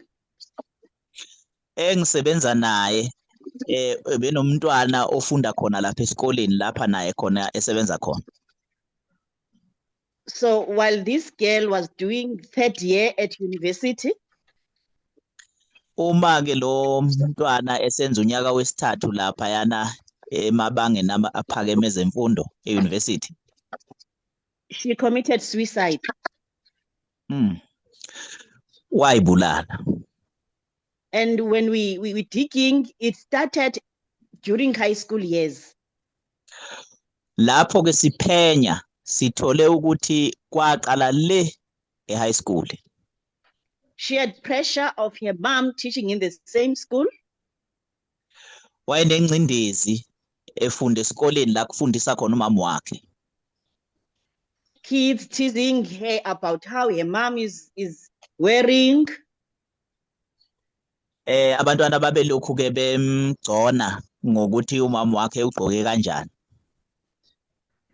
Engisebenza naye benomntwana ofunda khona lapha esikoleni lapha naye khona esebenza khona. So while this girl was doing third year at university, Uma ke lo mntwana esenza unyaka wesithathu lapha yana emabangeni aphakeme ezemfundo e-university, she committed suicide. Wayibulala. And when we were digging, it started during high school years. Lapho ke siphenya sithole ukuthi kwaqala le e-high school. She had pressure of her mom teaching in the same school. Wayenengcindezi efunda esikoleni la kufundisa khona umama wakhe. Kids teasing her about how her mom is wearing. Abantwana babelokhu ke bemgcona ngokuthi umama wakhe ugqoke kanjani.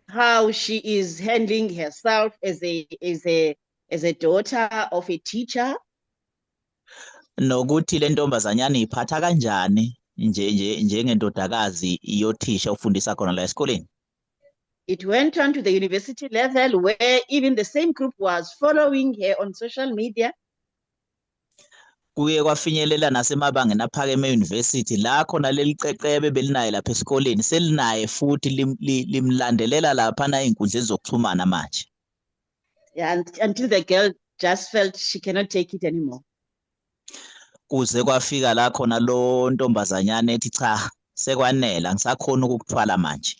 How she is handling herself as a daughter of a teacher. Nokuthi le ntombazanyana iphatha kanjani nje nje njengendodakazi yothisha ofundisa khona la esikoleni. It went on to the university level where even the same group was following her on social media. Kuye kwafinyelela nasemabangeni aphakeme e-university la khona leli qeqebe belinaye lapha esikoleni selinaye futhi limlandelela laphana ey'nkundleni zokuxhumana manje. Yeah, until the girl just felt she cannot take it anymore. Kuze kwafika la khona lo ntombazanyana ethi cha, sekwanele, angisakhoni ukukuthwala manje.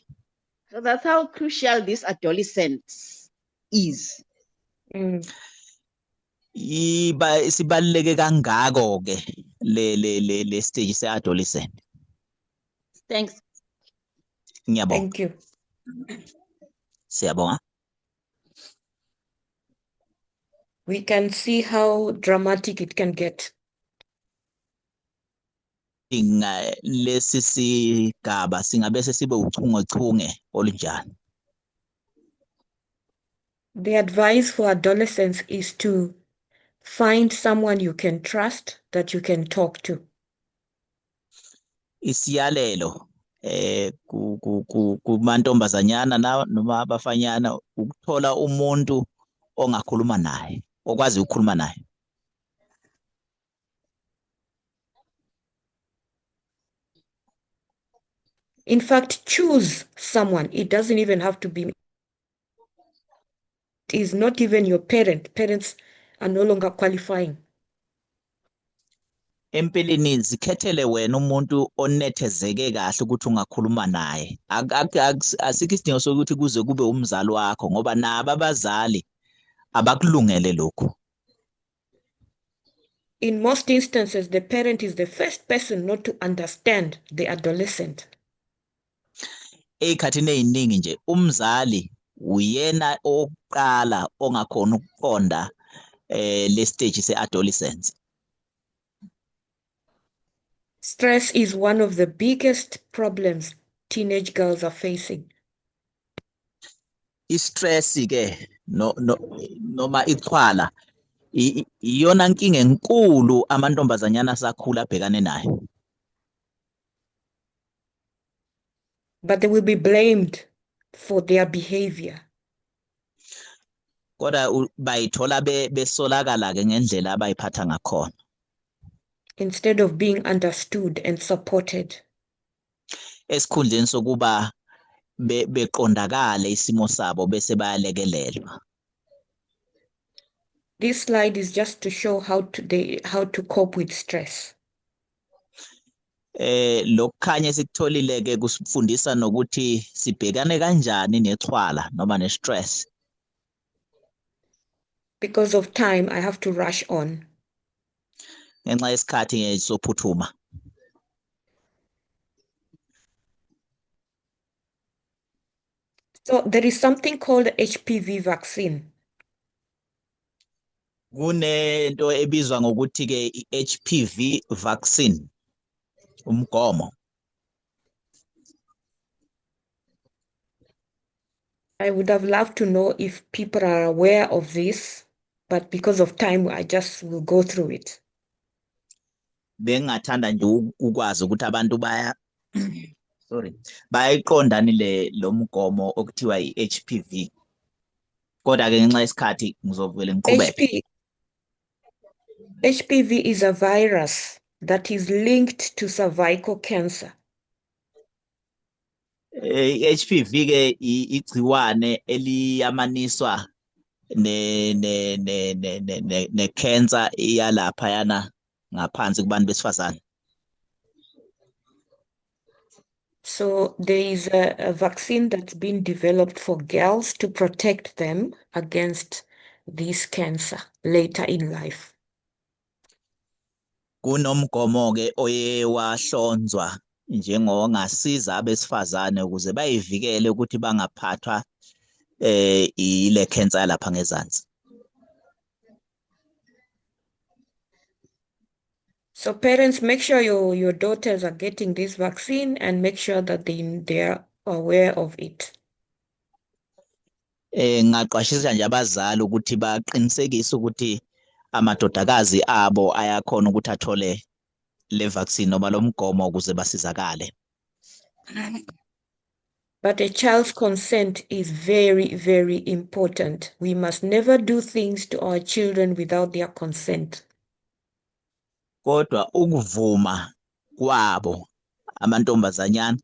So that's how crucial this adolescence is. Iba sibaluleke kangako ke le stage se adolescent. Thanks. Ngiyabonga. Thank you. Siyabonga. We can see how dramatic it can get. Inga lesi sigaba singabe sesibe uchungechunge olunjani? The advice for adolescents is to find someone you can trust that you can talk to. Isiyalelo kumantombazanyana na noma abafanyana ukuthola umuntu ongakhuluma naye, okwazi ukukhuluma naye. In fact, choose someone. It doesn't even have to be. It is not even your parent. Parents are no longer qualifying. Empeleni zikhethele wena umuntu onethezeke kahle ukuthi ungakhuluma naye. Asikho isidingo sokuthi kuze kube umzali wakho ngoba nabo abazali abakulungele lokhu. In most instances, the parent is the first person not to understand the adolescent. Ey'khathini ey'ningi nje umzali uyena owokuqala ongakhona ukuqonda le stage se-adolescence. Stress is one of the biggest problems teenage girls are facing. I-stress ke no noma ixhwala iyona nkinga enkulu amantombazanyana asakhula abhekane nayo. But they will be blamed for their behavior. Kodwa bayithola besolakala ke ngendlela abayiphatha ngakhona. Instead of being understood and supported. Esikhundleni sokuba beqondakale isimo sabo bese bayalekelelwa. This slide is just to show how to cope with stress. Lokukhanya esikutholile ke kusifundisa nokuthi sibhekane kanjani nexhwala noma ne-stress. Because of time, I have to rush on. Ngenxa yesikhathi ngizophuthuma. So there is something called HPV vaccine. Kunento ebizwa ngokuthi ke i-HPV vaccine, umgomo. I would have loved to know if people are aware of this, but because of time, I just will go through it. Bengingathanda nje ukwazi ukuthi abantu baya sorry, bayayiqondani le lo mgomo okuthiwa i-HPV. Kodwa ke ngenxa yesikhathi ngizovele ngiqhubeke. HPV is a virus. that is linked to cervical cancer. I-HPV ke igciwane eliyamaniswa ne ne ne ne ne ne cancer iyalapha yana ngaphansi kubantu besifazane. So there is a vaccine that's been developed for girls to protect them against this cancer later in life. Kunomgomo ke oye wahlonzwa njengongasiza abesifazane ukuze bayivikele ukuthi bangaphathwa ile cancer lapha ngezansi. So parents, make sure your daughters are getting this vaccine and make sure that they are aware of it. Ngaqwashisa nje abazali ukuthi baqinisekise ukuthi amadodakazi abo ayakhona ukuthi athole le vaccine noma lo mgomo ukuze basizakale. But a child's consent is very, very important. We must never do things to our children without their consent. Kodwa ukuvuma kwabo amantombazanyana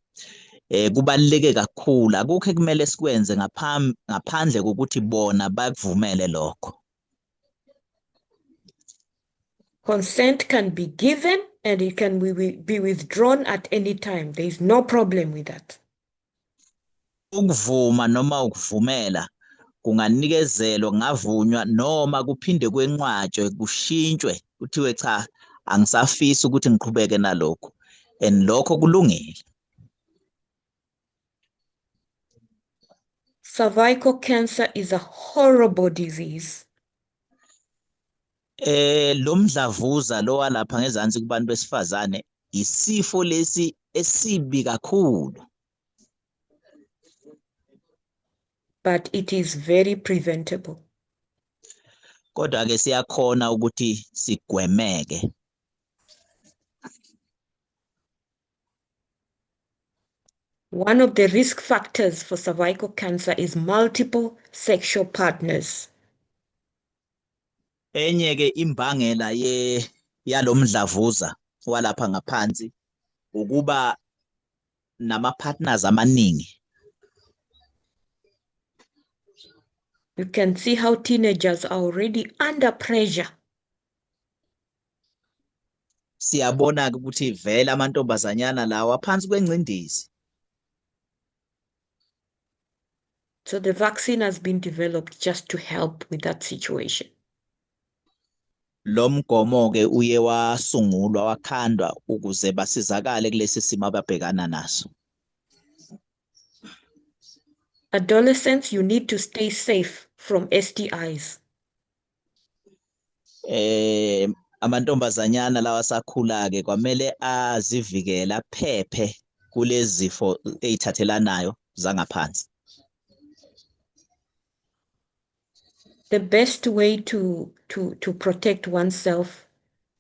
kubaluleke kakhulu. Akukho ekumele sikwenze ngaphandle kokuthi bona bakuvumele lokho. Consent can be given and it can be withdrawn at any time. There is no problem with that. Ukuvuma noma ukuvumela kunganikezelwa, kungavunywa noma kuphinde kwenqatshwe, kushintshwe, kuthiwe cha, angisafisi ukuthi ngiqhubeke nalokho, and lokho kulungile. Cervical cancer is a horrible disease. Lo mdlavuza lo walapha ngezansi kubantu besifazane isifo lesi esibi kakhulu. But it is very preventable. Kodwa ke siyakhona ukuthi sigwemeke. One of the risk factors for cervical cancer is multiple sexual partners. Enye ke imbangela yalomdlavuza walapha ngaphansi ukuba nama partners amaningi. You can see how teenagers are already under pressure. Siyabona ke ukuthi vele amantombazanyana lawa phansi kwengcindezi. So the vaccine has been developed just to help with that situation. Lo mgomo ke uye wasungulwa wakhandwa ukuze basizakale kulesi simo ababhekana naso. Adolescents, you need to stay safe from STIs. Amantombazanyana lawa asakhula ke kwamele azivikele aphephe kulezi zifo ezithathelanayo zangaphansi. The best way to protect oneself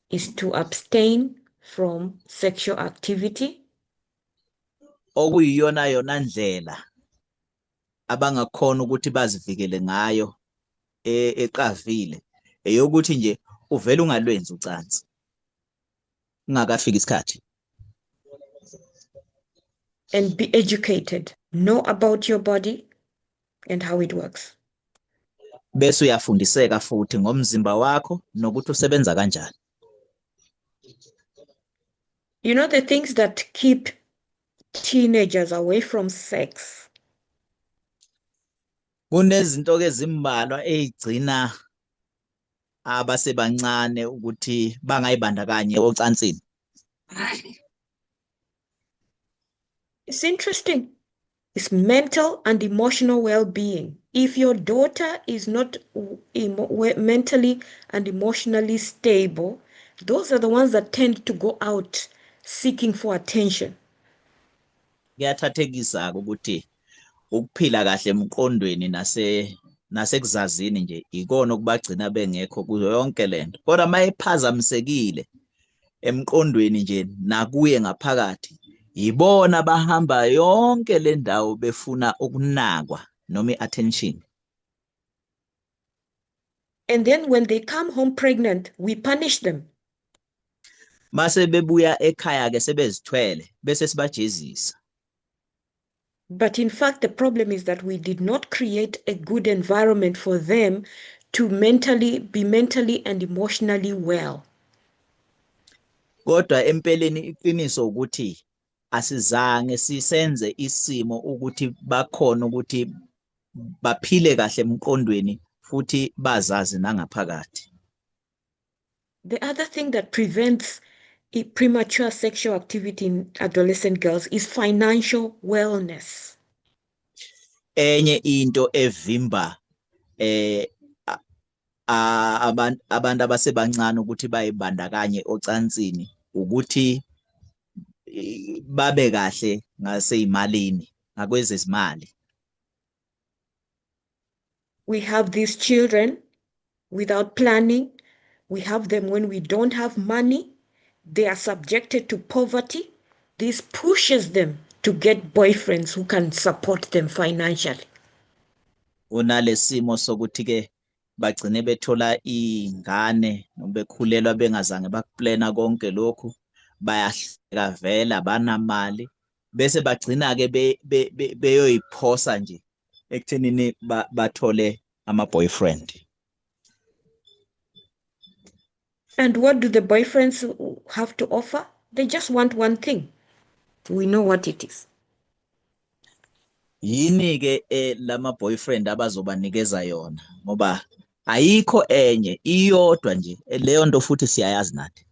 is to abstain from sexual activity. Okuyiyona yona ndlela abangakhona ukuthi bazivikele ngayo eqavile eyokuthi nje uvele ungalwenzi ucansi ungakafiki isikhathi. And be educated. Know about your body and how it works. Bese uyafundiseka futhi ngomzimba wakho nokuthi usebenza kanjani. You know the things that keep teenagers away from sex. Kunezinto ke ezimbalwa ezigcina abasebancane ukuthi bangayibandakanyi ocansini. It's interesting. It's mental and emotional well-being. If your daughter is not mentally and emotionally stable, those are the ones that tend to go out seeking for attention. Kuyathathekisa ukuthi ukuphila kahle emqondweni nasekuzazini nje ikona okubagcina bengekho kuyo yonke lento. Kodwa mayephazamisekile emqondweni nje nakuye ngaphakathi, yibona bahamba yonke le ndawo befuna ukunakwa noma i-attention. And then when they come home pregnant, we punish them. Mase bebuya ekhaya ke sebezithwele bese sibajezisa. But in fact, the problem is that we did not create a good environment for them to mentally be mentally and emotionally well. Kodwa empeleni iqiniso ukuthi asizange sisenze isimo ukuthi bakhona ukuthi baphile kahle emqondweni futhi bazazi nangaphakathi. The other thing that prevents premature sexual activity in adolescent girls is financial wellness. Enye into evimba abantu abasebancane ukuthi bayibandakanye ocansini ukuthi babe kahle ngaseyimalini, ngakwezezimali. We have these children without planning. We have them when we don't have money. They are subjected to poverty. This pushes them to get boyfriends who can support them financially. Unalesimo sokuthi ke bagcine bethola ingane noma bekhulelwa bengazange bakuplana konke lokhu, bayahleka vela banamali, bese bagcina ke beyoyiphosa nje ekuthenini bathole ama boyfriend. And what do the boyfriends have to offer? They just want one thing. We know what it is. Yini ke lama boyfriend abazobanikeza yona, ngoba ayikho enye, iyodwa nje leyo nto, futhi siyayazi nathi.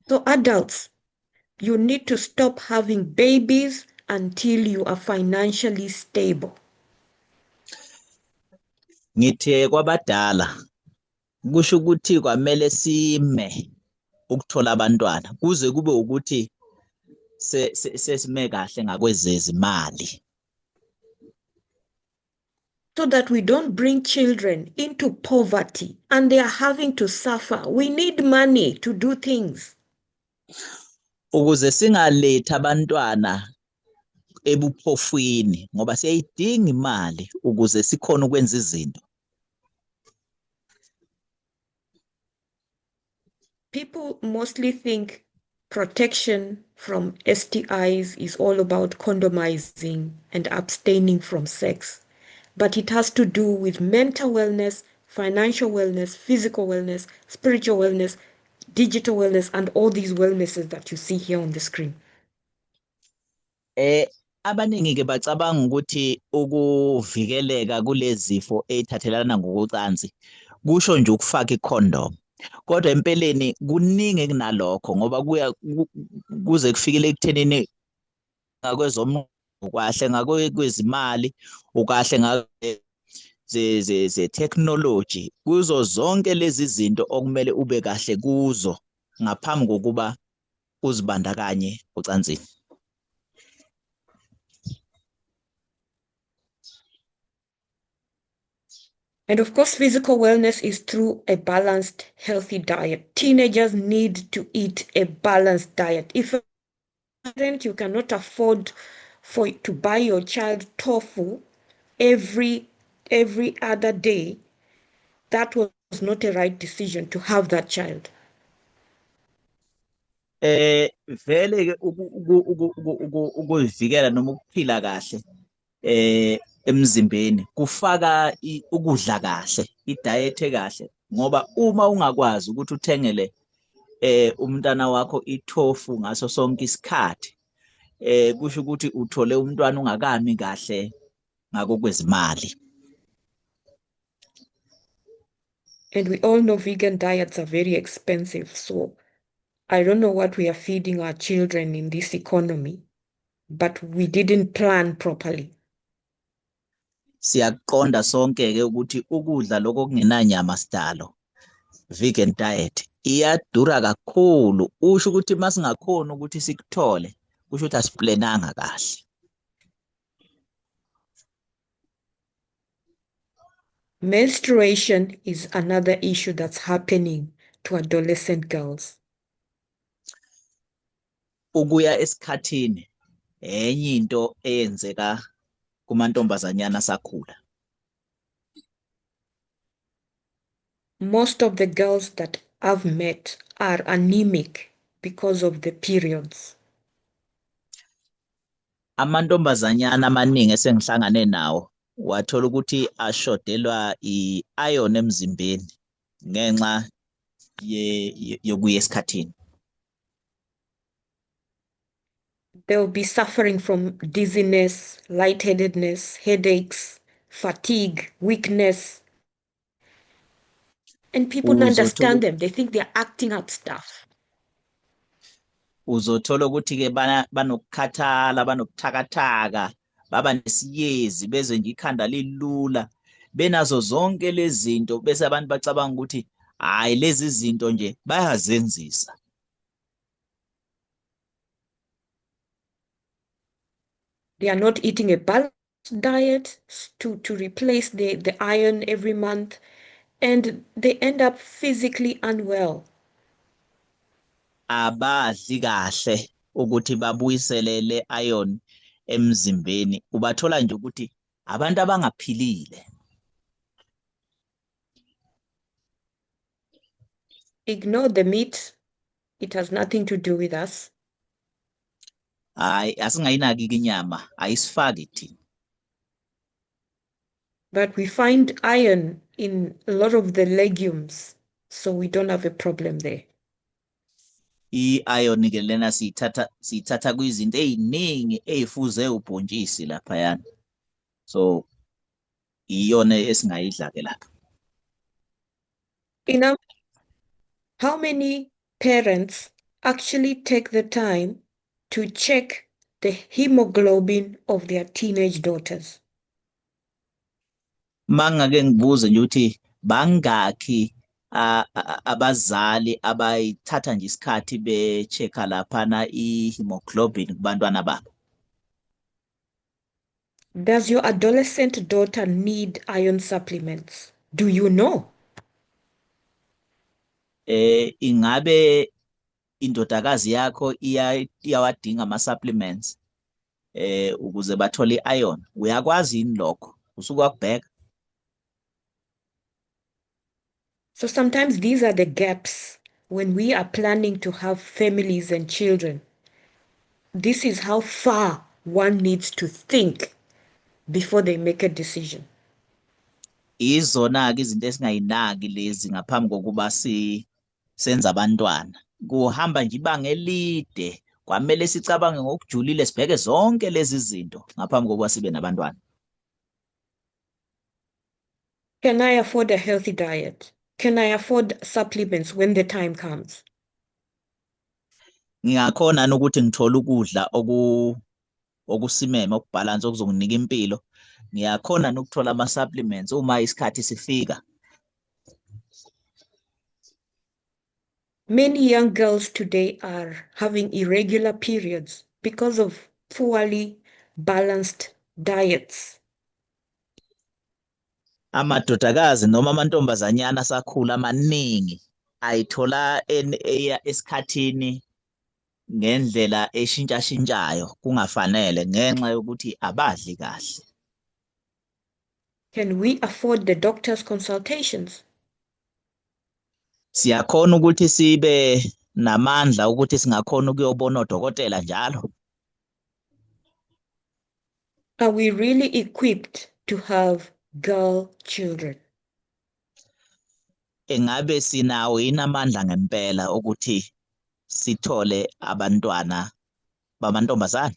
So adults, you need to stop having babies until you are financially stable. Ngithe kwabadala kusho ukuthi kwamele sime ukuthola abantwana kuze kube ukuthi sesime kahle ngakwezezimali. So that we don't bring children into poverty and they are having to suffer. We need money to do things. Ukuze singalethi abantwana ebuphofwini, ngoba siyayidinga imali ukuze sikhone ukwenza izinto. People mostly think protection from STIs is all about condomizing and abstaining from sex. But it has to do with mental wellness, financial wellness, physical wellness, spiritual wellness, digital wellness, and all these wellnesses that you see here on the screen. Abaningi ke bacabanga ukuthi ukuvikeleka kulezifo ezithathelana ngokocansi kusho nje ukufaka icondom. Kodwa empeleni kuningi kunalokho, ngoba kuya kuze kufikele ekuthenini ngakwezomnotho kahle, ngakwezimali ukahle, ze technology, kuzo zonke lezi zinto okumele ube kahle kuzo ngaphambi kokuba uzibandakanye ocansini. And of course, physical wellness is through a balanced, healthy diet. Teenagers need to eat a balanced diet. If a parent, you cannot afford for to buy your child tofu every other day, that was not a right decision to have that child. Vele ke ukuzivikela noma ukuphila kahle emzimbeni kufaka ukudla kahle, idiet kahle, ngoba uma ungakwazi ukuthi uthengele umntana wakho itofu ngaso sonke isikhathi, kusho ukuthi uthole umntwana ungakami kahle ngakokwezimali. And we all know vegan diets are very expensive, so I don't know what we are feeding our children in this economy, but we didn't plan properly. Siyaqonda sonke ke ukuthi ukudla lokho okungenanyama sidalo, vegan diet, iyadura kakhulu. Usho ukuthi masingakhona ukuthi sikuthole, kusho ukuthi asiplananga kahle. Menstruation is another issue that's happening to adolescent girls. Ukuya esikhathini enye into eyenzeka kumantombazanyana asakhula. Most of the girls that I've met are anemic because of the periods. Amantombazanyana amaningi esengihlangane nawo wathola ukuthi ashodelwa i-iron emzimbeni ngenxa yokuya esikhathini. They'll be suffering from dizziness, lightheadedness, headaches, fatigue, weakness. And people don't understand them. They think they're acting up stuff. Uzothola ukuthi-ke banokukhathala, banobuthakathaka, baba nesiyezi, bezwe nje ikhanda lilula, benazo zonke lezi zinto, bese abantu bacabanga ukuthi hhayi lezi zinto nje bayazenzisa. They are not eating a balanced diet to replace the iron every month, and they end up physically unwell. Abadli kahle ukuthi babuyisele le iron emzimbeni, ubathola nje ukuthi abantu abangaphilile. Ignore the meat. It has nothing to do with us. Hayi, asingayinaki inyama, ayisifaki thina. But we find iron in a lot of the legumes, so we don't have a problem there. I-iron ke lena siyithatha kwizinto eziningi ezifuze ubhontshisi laphayana. So iyona esingayidla ke lapha. How many parents actually take the time to check the hemoglobin of their teenage daughters? Mangake ngibuze nje ukuthi bangakhi abazali abayithatha nje isikhathi be-check-a laphana i-hemoglobin kubantwana babo. Does your adolescent daughter need iron supplements? Do you know? Ingabe indodakazi yakho iyawadinga ama-supplements ukuze bathole i-iron? Uyakwazi yini lokho? Usuke wakubheka? So sometimes these are the gaps when we are planning to have families and children. This is how far one needs to think before they make a decision. Izona-ke izinto esingayinaki lezi ngaphambi kokuba senze abantwana. Kuhamba nje ibanga elide, kwamele sicabange ngokujulile, sibheke zonke lezi zinto ngaphambi kokuba sibe nabantwana. Can I afford a healthy diet? Can I afford supplements when the time comes? Ngingakhona yini ukuthi ngithole ukudla okusimeme, okubalance, okuzonginika impilo? Ngiyakhona yini ukuthola ama-supplements uma isikhathi sifika? Many young girls today are having irregular periods because of poorly balanced diets. Amadodakazi noma amantombazanyana asakhula amaningi ayithola eya esikhathini ngendlela eshintshashintshayo kungafanele ngenxa yokuthi abadli kahle. Can we afford the doctor's consultations? Siyakhona ukuthi sibe namandla ukuthi singakhona ukuyobona odokotela njalo. Are we really equipped to have girl children? Engabe sinawo yini amandla ngempela ukuthi sithole abantwana bamantombazane?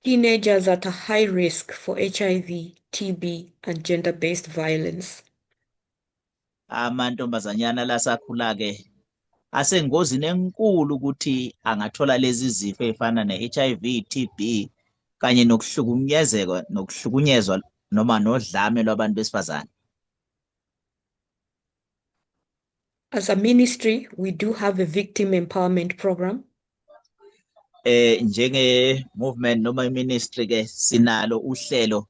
Teenagers at a high risk for HIV, TB, and gender-based violence. Amantombazanyana lasakhula ke asengozini enkulu ukuthi angathola lezi zifo ezifana ne-HIV, TB kanye nokuhlukunyezeka, nokuhlukunyezwa noma nodlame lwabantu besifazane. As a ministry, we do have a victim empowerment program. Njenge movement noma ministry ke sinalo uhlelo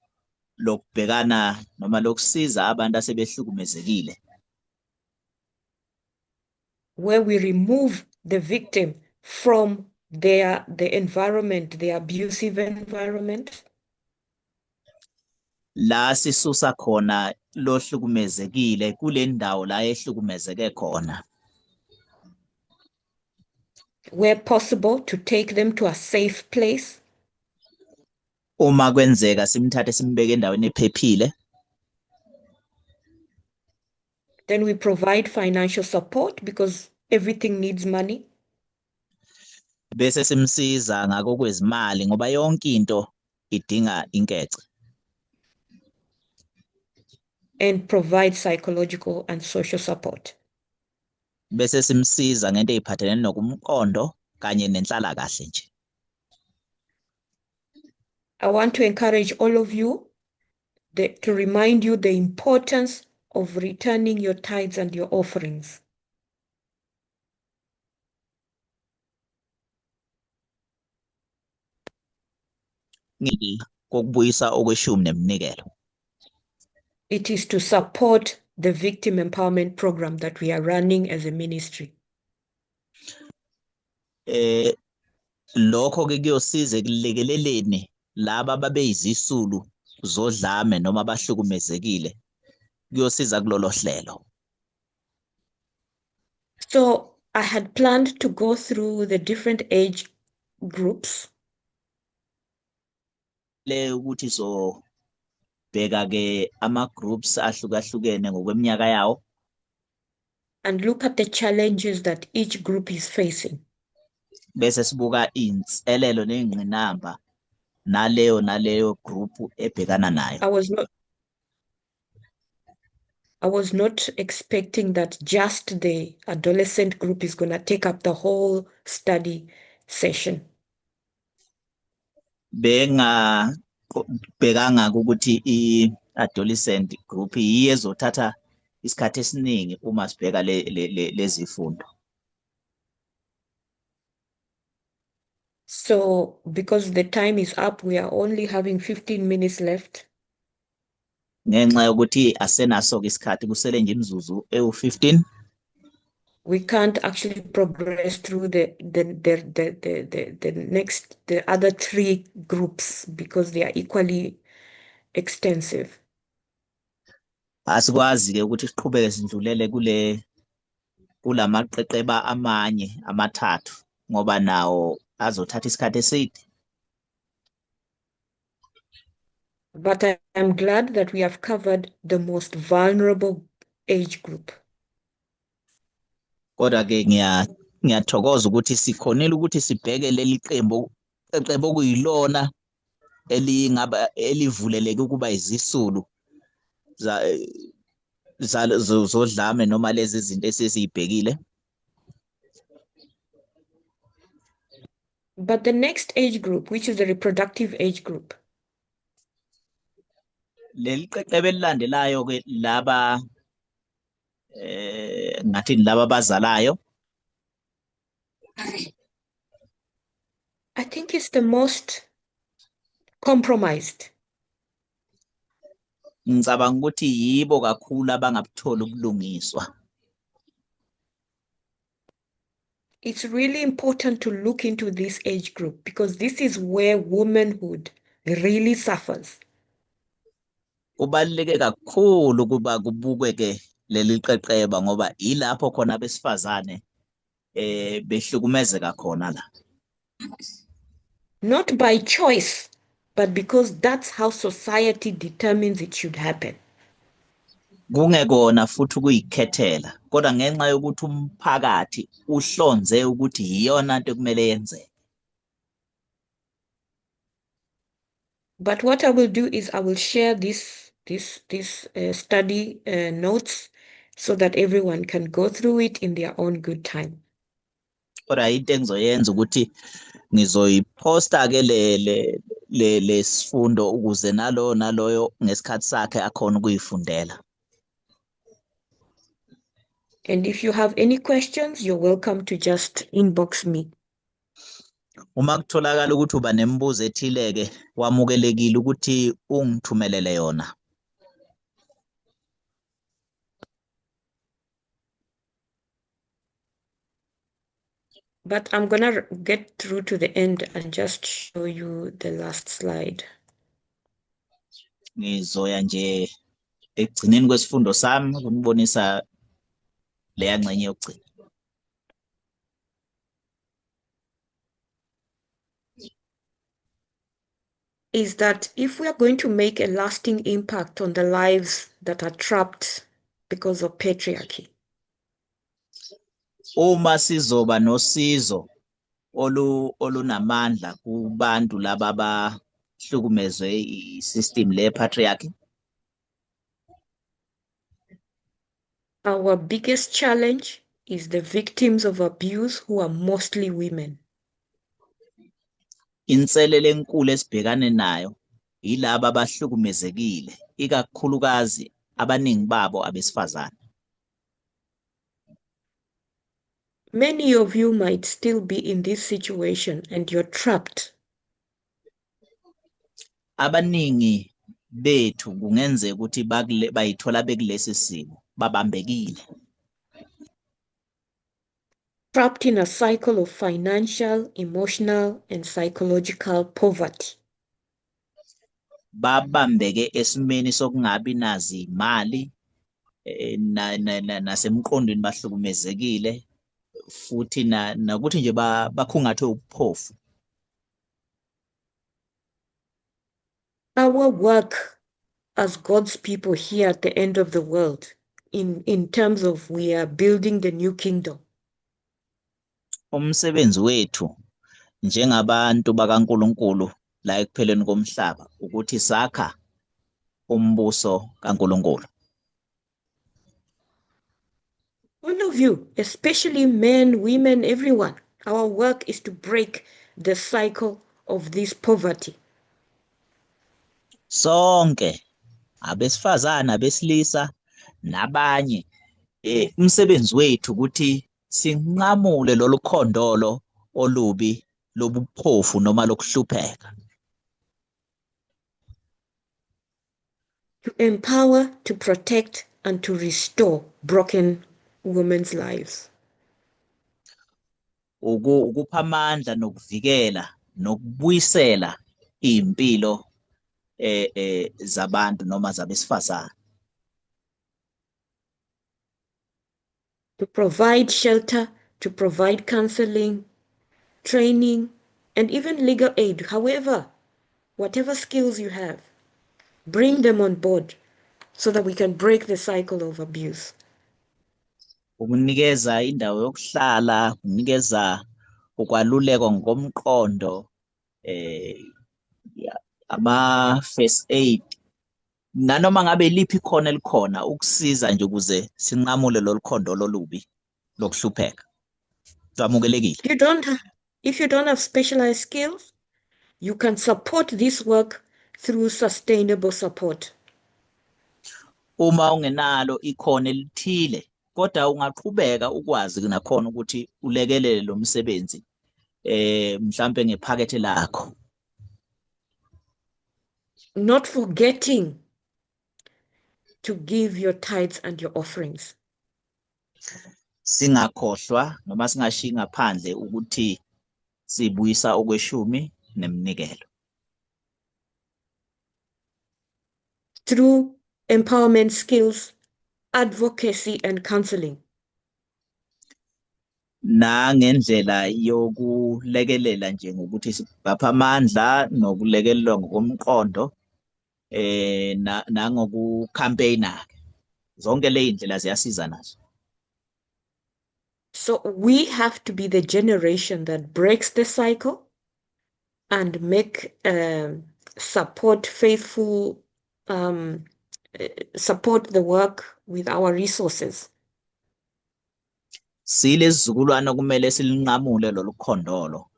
lokubhekana noma lokusiza abantu asebehlukumezekile. Where we remove the victim from the environment, the abusive environment. La sisusa khona lohlukumezekile kule ndawo la ehlukumezeke khona. Where possible, to take them to a safe place. Uma kwenzeka simthathe simbeke endaweni ephephile. Then we provide financial support because everything needs money. Bese simsiza ngakokwezimali ngoba yonke into idinga inkece. And provide psychological and social support. Bese simsiza ngento eziphathelene nokumqondo kanye nenhlalakahle nje. I want to encourage all of you to remind you the importance of returning your tithes and your offerings. Kokubuyisa okweshumi neminikelo. It is to support the victim empowerment program that we are running as a ministry. Lokho ke kuyosiza ekulekeleleni laba ababeyizisulu zodlame noma abahlukumezekile, kuyosiza kulolo hlelo. So I had planned to go through the different age groups. Le ukuthi so bheka ke ama groups ahlukahlukene ngokweminyaka yawo. And look at the challenges that each group is facing. Bese sibuka inselelo nezingqinamba naleyo naleyo group ebhekana nayo. I was not expecting that just the adolescent group is going to take up the whole study session. Benga bhekanga ukuthi i-adolescent group yiyo ezothatha isikhathi esiningi uma sibheka lezifundo. So because the time is up, we are only having 15 minutes left. Ngenxa yokuthi asenaso ke isikhathi, kusele nje imizuzu ewu-15. We can't actually progress through the other three groups because they are equally extensive. Asikwazi ke ukuthi siqhubeke sindlulele kulamaqeqeba amanye amathathu ngoba nawo azothatha isikhathi eside. But I am glad that we have covered the most vulnerable age group. Kodwa ke ngiyathokoza ukuthi sikhonile ukuthi sibheke leli qembu, qembu okuyilona elingaba elivuleleke ukuba izisulu zodlame noma lezi zinto esizibhekile. But the next age group, which is the reproductive age group. Leli qeqebe elilandelayo ke laba ngathi laba abazalayo. I think it's the most compromised. Ngicabanga ukuthi yibo kakhulu abangabutholi ubulungiswa. It's really important to look into this age group because this is where womanhood really suffers. Kubaluleke kakhulu ukuba kubukwe ke leli qeqeba ngoba ilapho khona abesifazane behlukumezeka khona la. Not by choice, but because that's how society determines it should happen. Kungekona futhi ukuyikhethela, kodwa ngenxa yokuthi umphakathi uhlonze ukuthi iyona into ekumele yenzeke. But what I will do is I will share this study notes so that everyone can go through it in their own good time. Kodwa into engizoyenza ukuthi ngizoyiposta ke le lesifundo ukuze nalo naloyo ngesikhathi sakhe akhona ukuyifundela. And if you have any questions, you're welcome to just inbox me. Uma kutholakala ukuthi uba nemibuzo ethile ke, wamukelekile ukuthi ungithumelele yona. But I'm going to get through to the end and just show you the last slide. Ngizoya nje ekugcineni kwesifundo sami ukunibonisa leya ngxenye yokugcina. Is that if we are going to make a lasting impact on the lives that are trapped because of patriarchy, Uma sizoba nosizo olunamandla kubantu laba abahlukumezwe i-system le patriarchy, our biggest challenge is the victims of abuse, who are mostly women. Inselele enkulu esibhekane nayo yilaba abahlukumezekile, ikakhulukazi abaningi babo abesifazane. Many of you might still be in this situation and you're trapped. Abaningi bethu kungenzeka ukuthi bayithola bekulesi simo, babambekile. Trapped in a cycle of financial, emotional, and psychological poverty. Babambeke esimeni sokungabi nazi imali, nasemqondweni bahlukumezekile, futhi nakuthi nje bakhungathwe ubuphofu. Our work as God's people here at the end of the world, in terms of we are building the new kingdom. Umsebenzi wethu njengabantu bakaNkulunkulu la ekupheleni komhlaba ukuthi sakha umbuso kaNkulunkulu. All of you, especially men, women, everyone, our work is to break the cycle of this poverty. Sonke abesifazana, abesilisa nabanye, umsebenzi wethu ukuthi sinqamule lolu khondolo olubi lobuphofu noma lokuhlupheka. To empower, to protect, and to restore broken women's lives. Ukupha amandla nokuvikela nokubuyisela impilo zabantu noma zabesifazane. To provide shelter, to provide counseling, training, and even legal aid. However, whatever skills you have, bring them on board so that we can break the cycle of abuse. Ukunikeza indawo yokuhlala, ukunikeza ukwalulekwa ngokomqondo, ama first aid, nanoma ngabe liphi khona elikhona ukusiza nje ukuze sinqamule lolu khondo lolubi lokuhlupheka. Kwamukelekile. If you don't have specialized skills, you can support this work through sustainable support. Uma ungenalo ikhono elithile, kodwa ungaqhubeka ukwazi nakhona ukuthi ulekelele lo msebenzi, mhlambe ngephakethe lakho. Not forgetting to give your tithes and your offerings. Singakhohlwa noma singashiyi ngaphandle ukuthi sibuyisa okweshumi neminikelo. Through empowerment skills, advocacy and counseling. Nangendlela yokulekelela nje ngokuthi sibapha amandla nokulekelelwa ngokomqondo, nangokucampaigna. Zonke le indlela ziyasiza nazo. So we have to be the generation that breaks the cycle and make support faithful, support the work with our resources. Sile sizukulwane kumele silinqamule lolu khondolo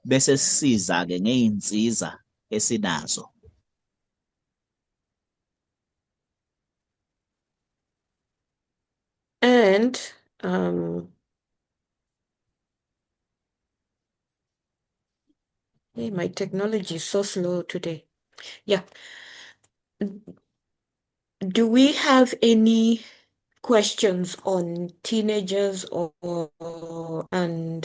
bese sisiza ke ngeinsiza esinazo. And hey, my technology is so slow today. Yeah. Do we have any questions on teenagers and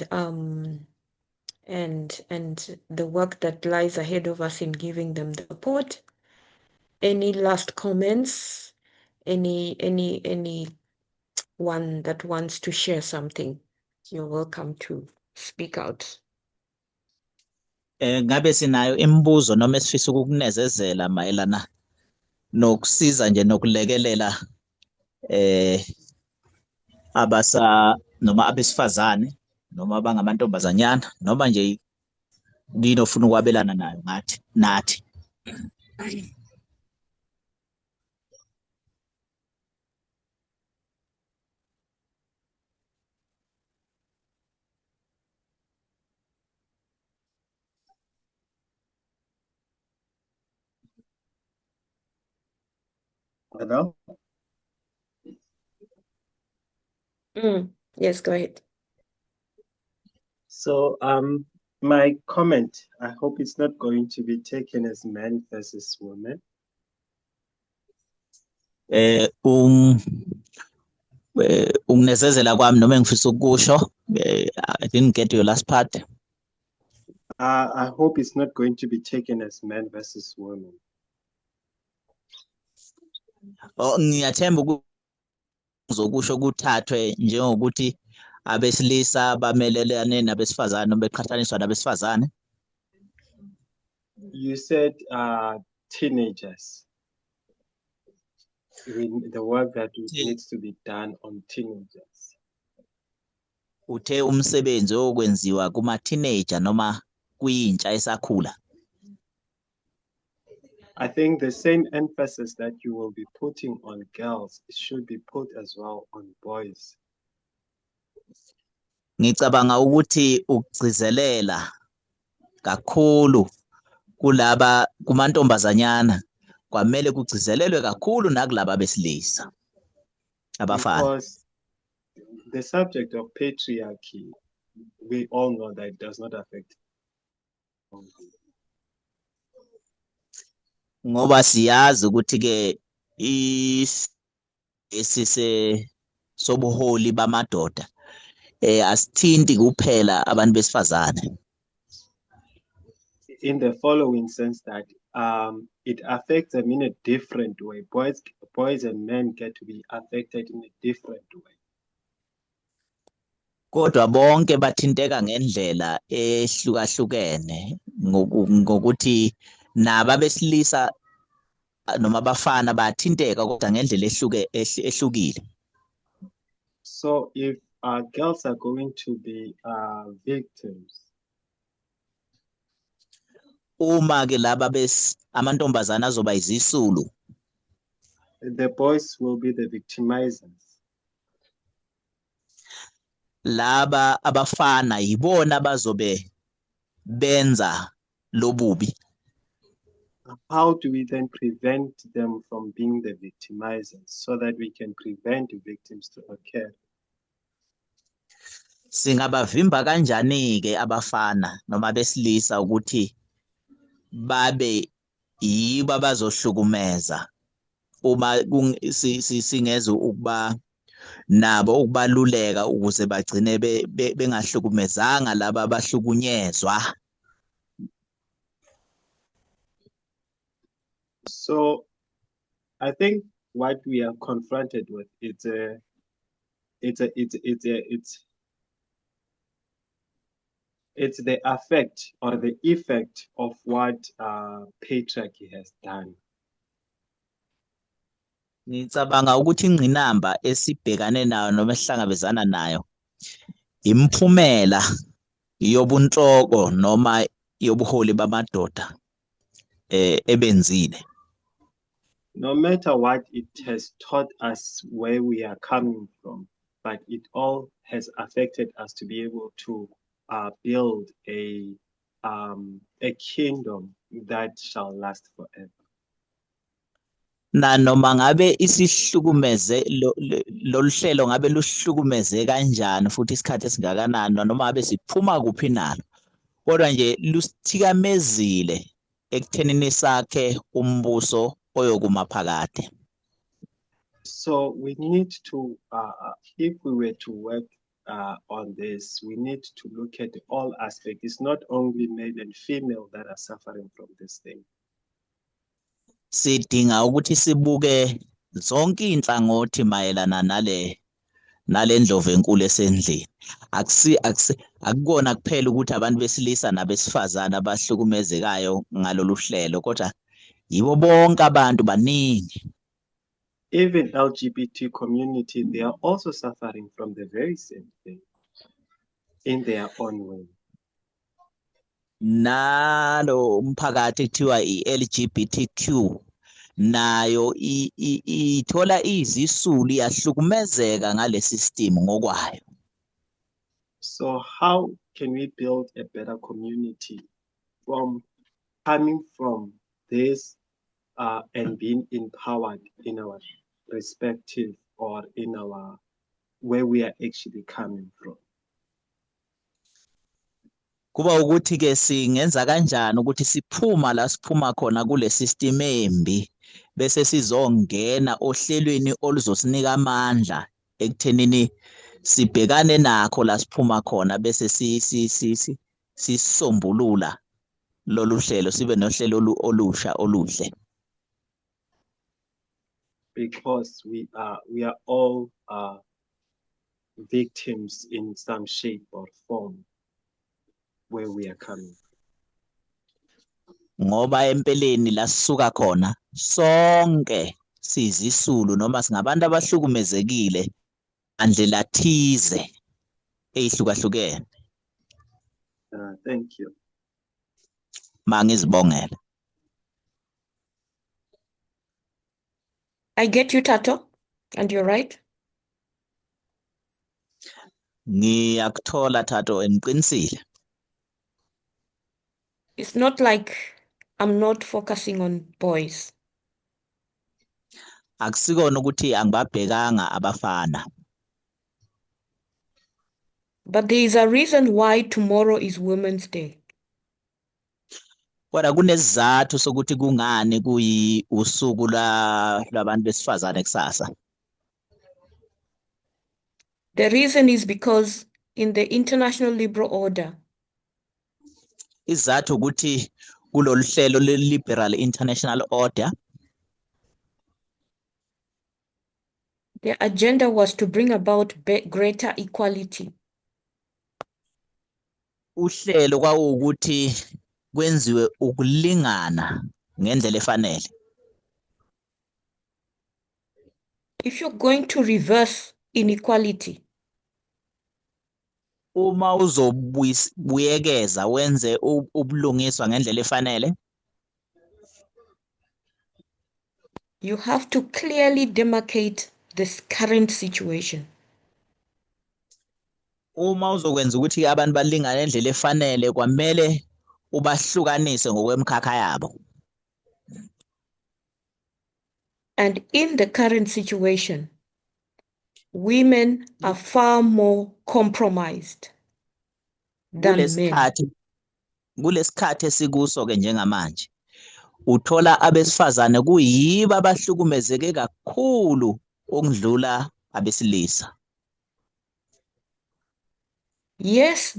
the work that lies ahead of us in giving them the support? Any last comments? Any one that wants to share something? You're welcome to speak out. Ngabe sinayo imibuzo noma esifisa ukukunezezela mayelana nokusiza nje nokulekelela abasa noma abesifazane noma abangamantombazanyana noma nje yini ofuna ukwabelana nayo ngathi nathi. Hello? Yes, go ahead. So my comment, I hope it's not going to be taken as men versus women. Ukunezezela kwami noma engifisa ukusho, I didn't get your last part. I hope it's not going to be taken as men versus women. Oh, ngiyathemba ukuzokusho kuthathwe njengokuthi abesilisa bamelelane nabesifazane noma beqhathaniswa nabesifazane. You said teenagers. The work that needs to be done on teenagers. Uthe umsebenzi okwenziwa kuma teenager noma kuyintsha esakhula. I think the same emphasis that you will be putting on girls should be put as well on boys. Ngicabanga ukuthi ukugcizelela kakhulu kulaba kumantombazanyana kwamele kugcizelelwe kakhulu nakulaba besilisa abafana. Because the subject of patriarchy, we all know that it does not affect. Ngoba siyazi ukuthi ke isise sobuholi bamadoda asithinti kuphela abantu besifazane. In the following sense that it affects them in a different way. Boys and men get to be affected in a different way. Kodwa bonke bathinteka ngendlela ehlukahlukene ngokuthi naba besilisa noma abafana bathinteka kodwa ngendlela ehlukile. So if our girls are going to be victims, uma ke laba amantombazana azoba izisulu, the boys will be the victimizers. Laba abafana yibona bazobe benza lobubi. How do we then prevent them from being the victimizers so that we can prevent victims to occur? Singabavimba kanjani ke abafana noma besilisa ukuthi babe yibo abazohlukumeza uma singeze ukuba nabo ukubaluleka ukuze bagcine bengahlukumezanga laba abahlukunyezwa? So I think what we are confronted with, it's the effect or the effect of what patriarchy has done. Ngicabanga ukuthi ingqinamba esibhekane nayo noma esihlangabezana nayo imphumela yobunhloko noma yobuholi bamadoda ebenzile. No matter what it has taught us where we are coming from, but it all has affected us to be able to build a kingdom that shall last forever. Na noma ngabe isihlukumeze lolu hlelo ngabe luhlukumeze kanjani futhi isikhathi esingakanani noma ngabe siphuma kuphi nalo, kodwa nje lusithikamezile ekuthenini sakhe umbuso oyokuma phakade. So we need to, if we were to work on this, we need to look at all aspects. It's not only male and female that are suffering from this thing. Sidinga ukuthi sibuke zonke iy'nhlangothi mayelana nale ndlovu enkulu esendlini. Akusi akusi akukona kuphela ukuthi abantu besilisa nabesifazane abahlukumezekayo ngalolu hlelo, kodwa yibo bonke abantu, baningi. Even LGBT community, they are also suffering from the very same thing in their own way. Nalo umphakathi kuthiwa i-LGBTQ nayo ithola izisulu, iyahlukumezeka ngale system ngokwayo. So how can we build a better community from coming from this and being empowered in our respective or in our where we are actually coming from? Kuba ukuthi ke singenza kanjani ukuthi siphuma la siphuma khona kule system embi bese sizongena ohlelweni oluzosinika amandla ekuthenini sibhekane nakho la siphuma khona bese si si si sisombulula lolu hlelo, sibe nohlelo olusha oluhle. Because we are all victims in some shape or form where we are coming. Ngoba empeleni la sisuka khona sonke sizisulu noma singabantu abahlukumezekile andlela thize eyihlukahlukene. Thank you. Mangizibongela. I get you, Tato, and you're right. Ngiyakuthola, Thato, ngiqinisile. It's not like I'm not focusing on boys. Akusikona ukuthi angibabhekanga abafana. But there is a reason why tomorrow is Women's Day. Kodwa kunesizathu sokuthi kungani kuyi usuku lwabantu besifazane kusasa. The reason is because in the International Liberal Order, Isizathu ukuthi kulolu hlelo le-Liberal International Order, the agenda was to bring about greater equality. Uhlelo kwawukuthi kwenziwe ukulingana ngendlela efanele. If you're going to reverse inequality, uma uzobuyekeza wenze ubulungiswa ngendlela efanele, you have to clearly demarcate this current situation. Uma uzokwenza ukuthi abantu balingane ngendlela efanele, kwamele ubahlukanise ngokwemkhakha yabo. And in the current situation, women are far more compromised than men. Kulesikhathi esikuso ke njengamanje, uthola abesifazane kuyibo abahlukumezeke kakhulu ukudlula abesilisa. Yes,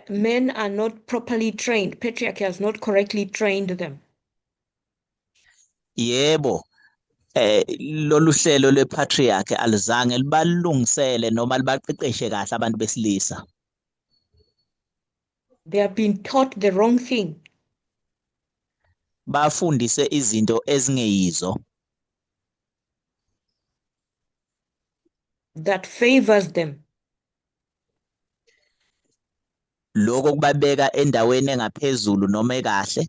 men are not properly trained. Patriarchy has not correctly trained them. Yebo, lolu hlelo lwepatriarchy alizange libalungisele noma libaqeqeshe kahle abantu besilisa. They have been taught the wrong thing. Bafundise izinto ezingeyizo. That favors them. Lokho kubabeka endaweni engaphezulu noma ekahle.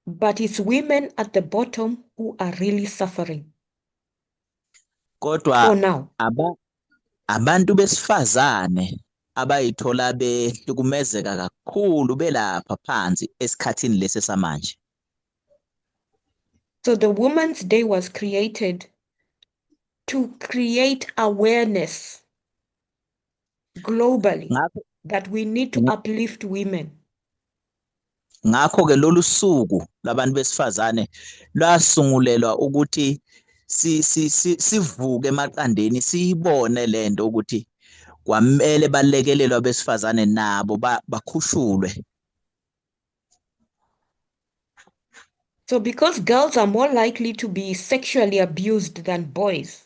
But it's women at the bottom who are really suffering. Kodwa For now. Abantu besifazane abayithola behlukumezeka kakhulu belapha phansi esikhathini lesi samanje. So the Women's Day was created to create awareness globally that we need to uplift women. Ngakho ke lolu suku labantu besifazane lwasungulelwa ukuthi sivuke emaqandeni, siyibone lento ukuthi Kwamele balekelelwe abesifazane nabo bakhushulwe. So because girls are more likely to be sexually abused than boys,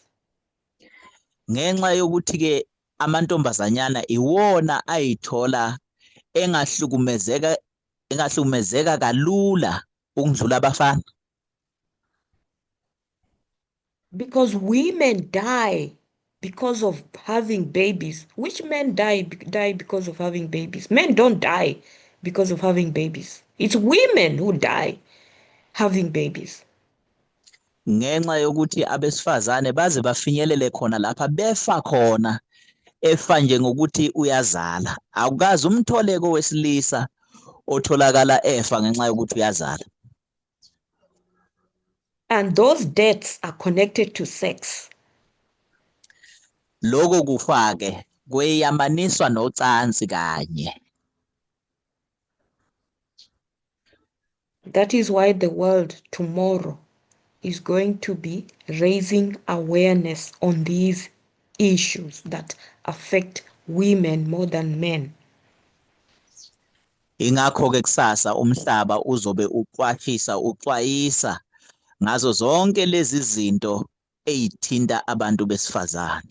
Ngenxa yokuthi ke amantombazanyana iwona ayithola engahlukumezeka kalula ukudlula abafana. Because women die because of having babies. Which men die because of having babies? Men don't die because of having babies. It's women who die having babies. Ngenxa yokuthi abesifazane baze bafinyelele khona lapha befa khona, efa nje ngokuthi uyazala. Awukaze umthole kowesilisa otholakala efa ngenxa yokuthi uyazala. And those deaths are connected to sex. Lokho kufa ke kweyamaniswa nocansi kanye. That is why the world tomorrow is going to be raising awareness on these issues that affect women more than men. Ingakho ke kusasa umhlaba uzobe uqwashisa, uxwayisa ngazo zonke lezi zinto ezithinta abantu besifazane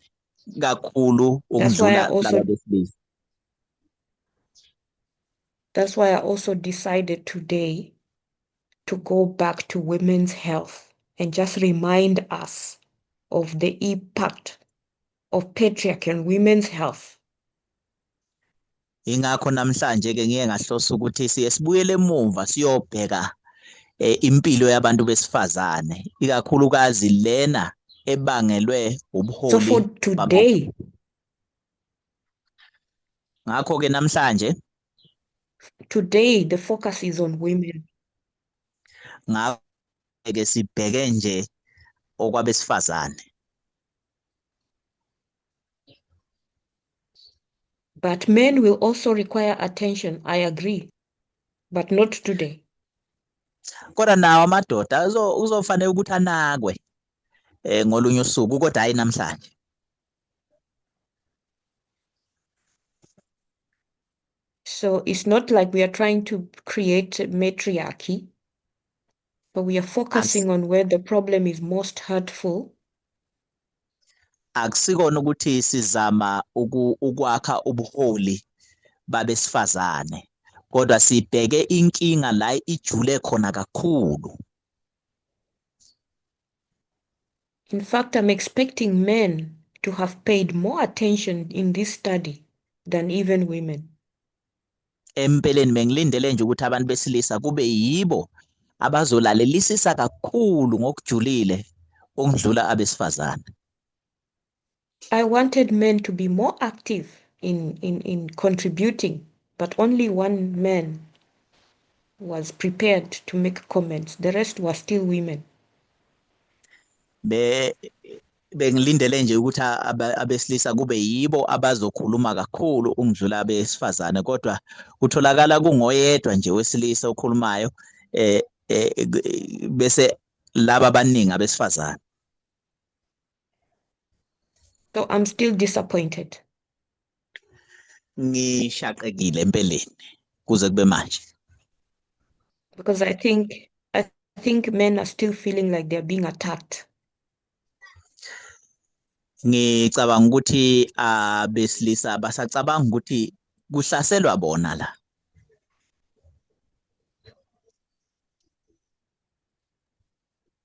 kakhulu That's why I ukudlula also laba besilisa. That's why I also decided today to go back to women's health and just remind us of the impact of patriarchy and women's health. Ingakho namhlanje ke ngiye ngahlosa ukuthi siye sibuyele emuva siyobheka impilo yabantu besifazane, ikakhulukazi lena ebangelwe So for ubuholi. today, Ngakho ke namhlanje, today the focus is on women. Ngakho ke sibheke nje okwabesifazane. But men will also require attention, I agree, but not today. Kodwa nawo amadoda uzofanele ukuthi anakwe ngolunye usuku, kodwa hayi namhlanje. So it's not like we are trying to create matriarchy, but we are focusing on where the problem is most hurtful. Akusikona ukuthi sizama ukwakha ubuholi babesifazane, kodwa sibheke inkinga la ijule khona kakhulu. In fact, I'm expecting men to have paid more attention in this study than even women. Empeleni bengilindele nje ukuthi abantu besilisa kube yibo abazolalelisisa kakhulu ngokujulile ukudlula abesifazane. I wanted men to be more active in contributing, but only one man was prepared to make comments. The rest were still women. Bengilindele nje ukuthi abesilisa kube yibo abazokhuluma kakhulu ukudlula abesifazane, kodwa kutholakala kungoyedwa nje wesilisa okhulumayo, bese laba abaningi abesifazane. So I'm still disappointed. Ngishaqekile empeleni kuze kube manje. Because I think men are still feeling like they're being attacked. Ngicabanga ukuthi abesilisa basacabanga ukuthi kuhlaselwa bona la.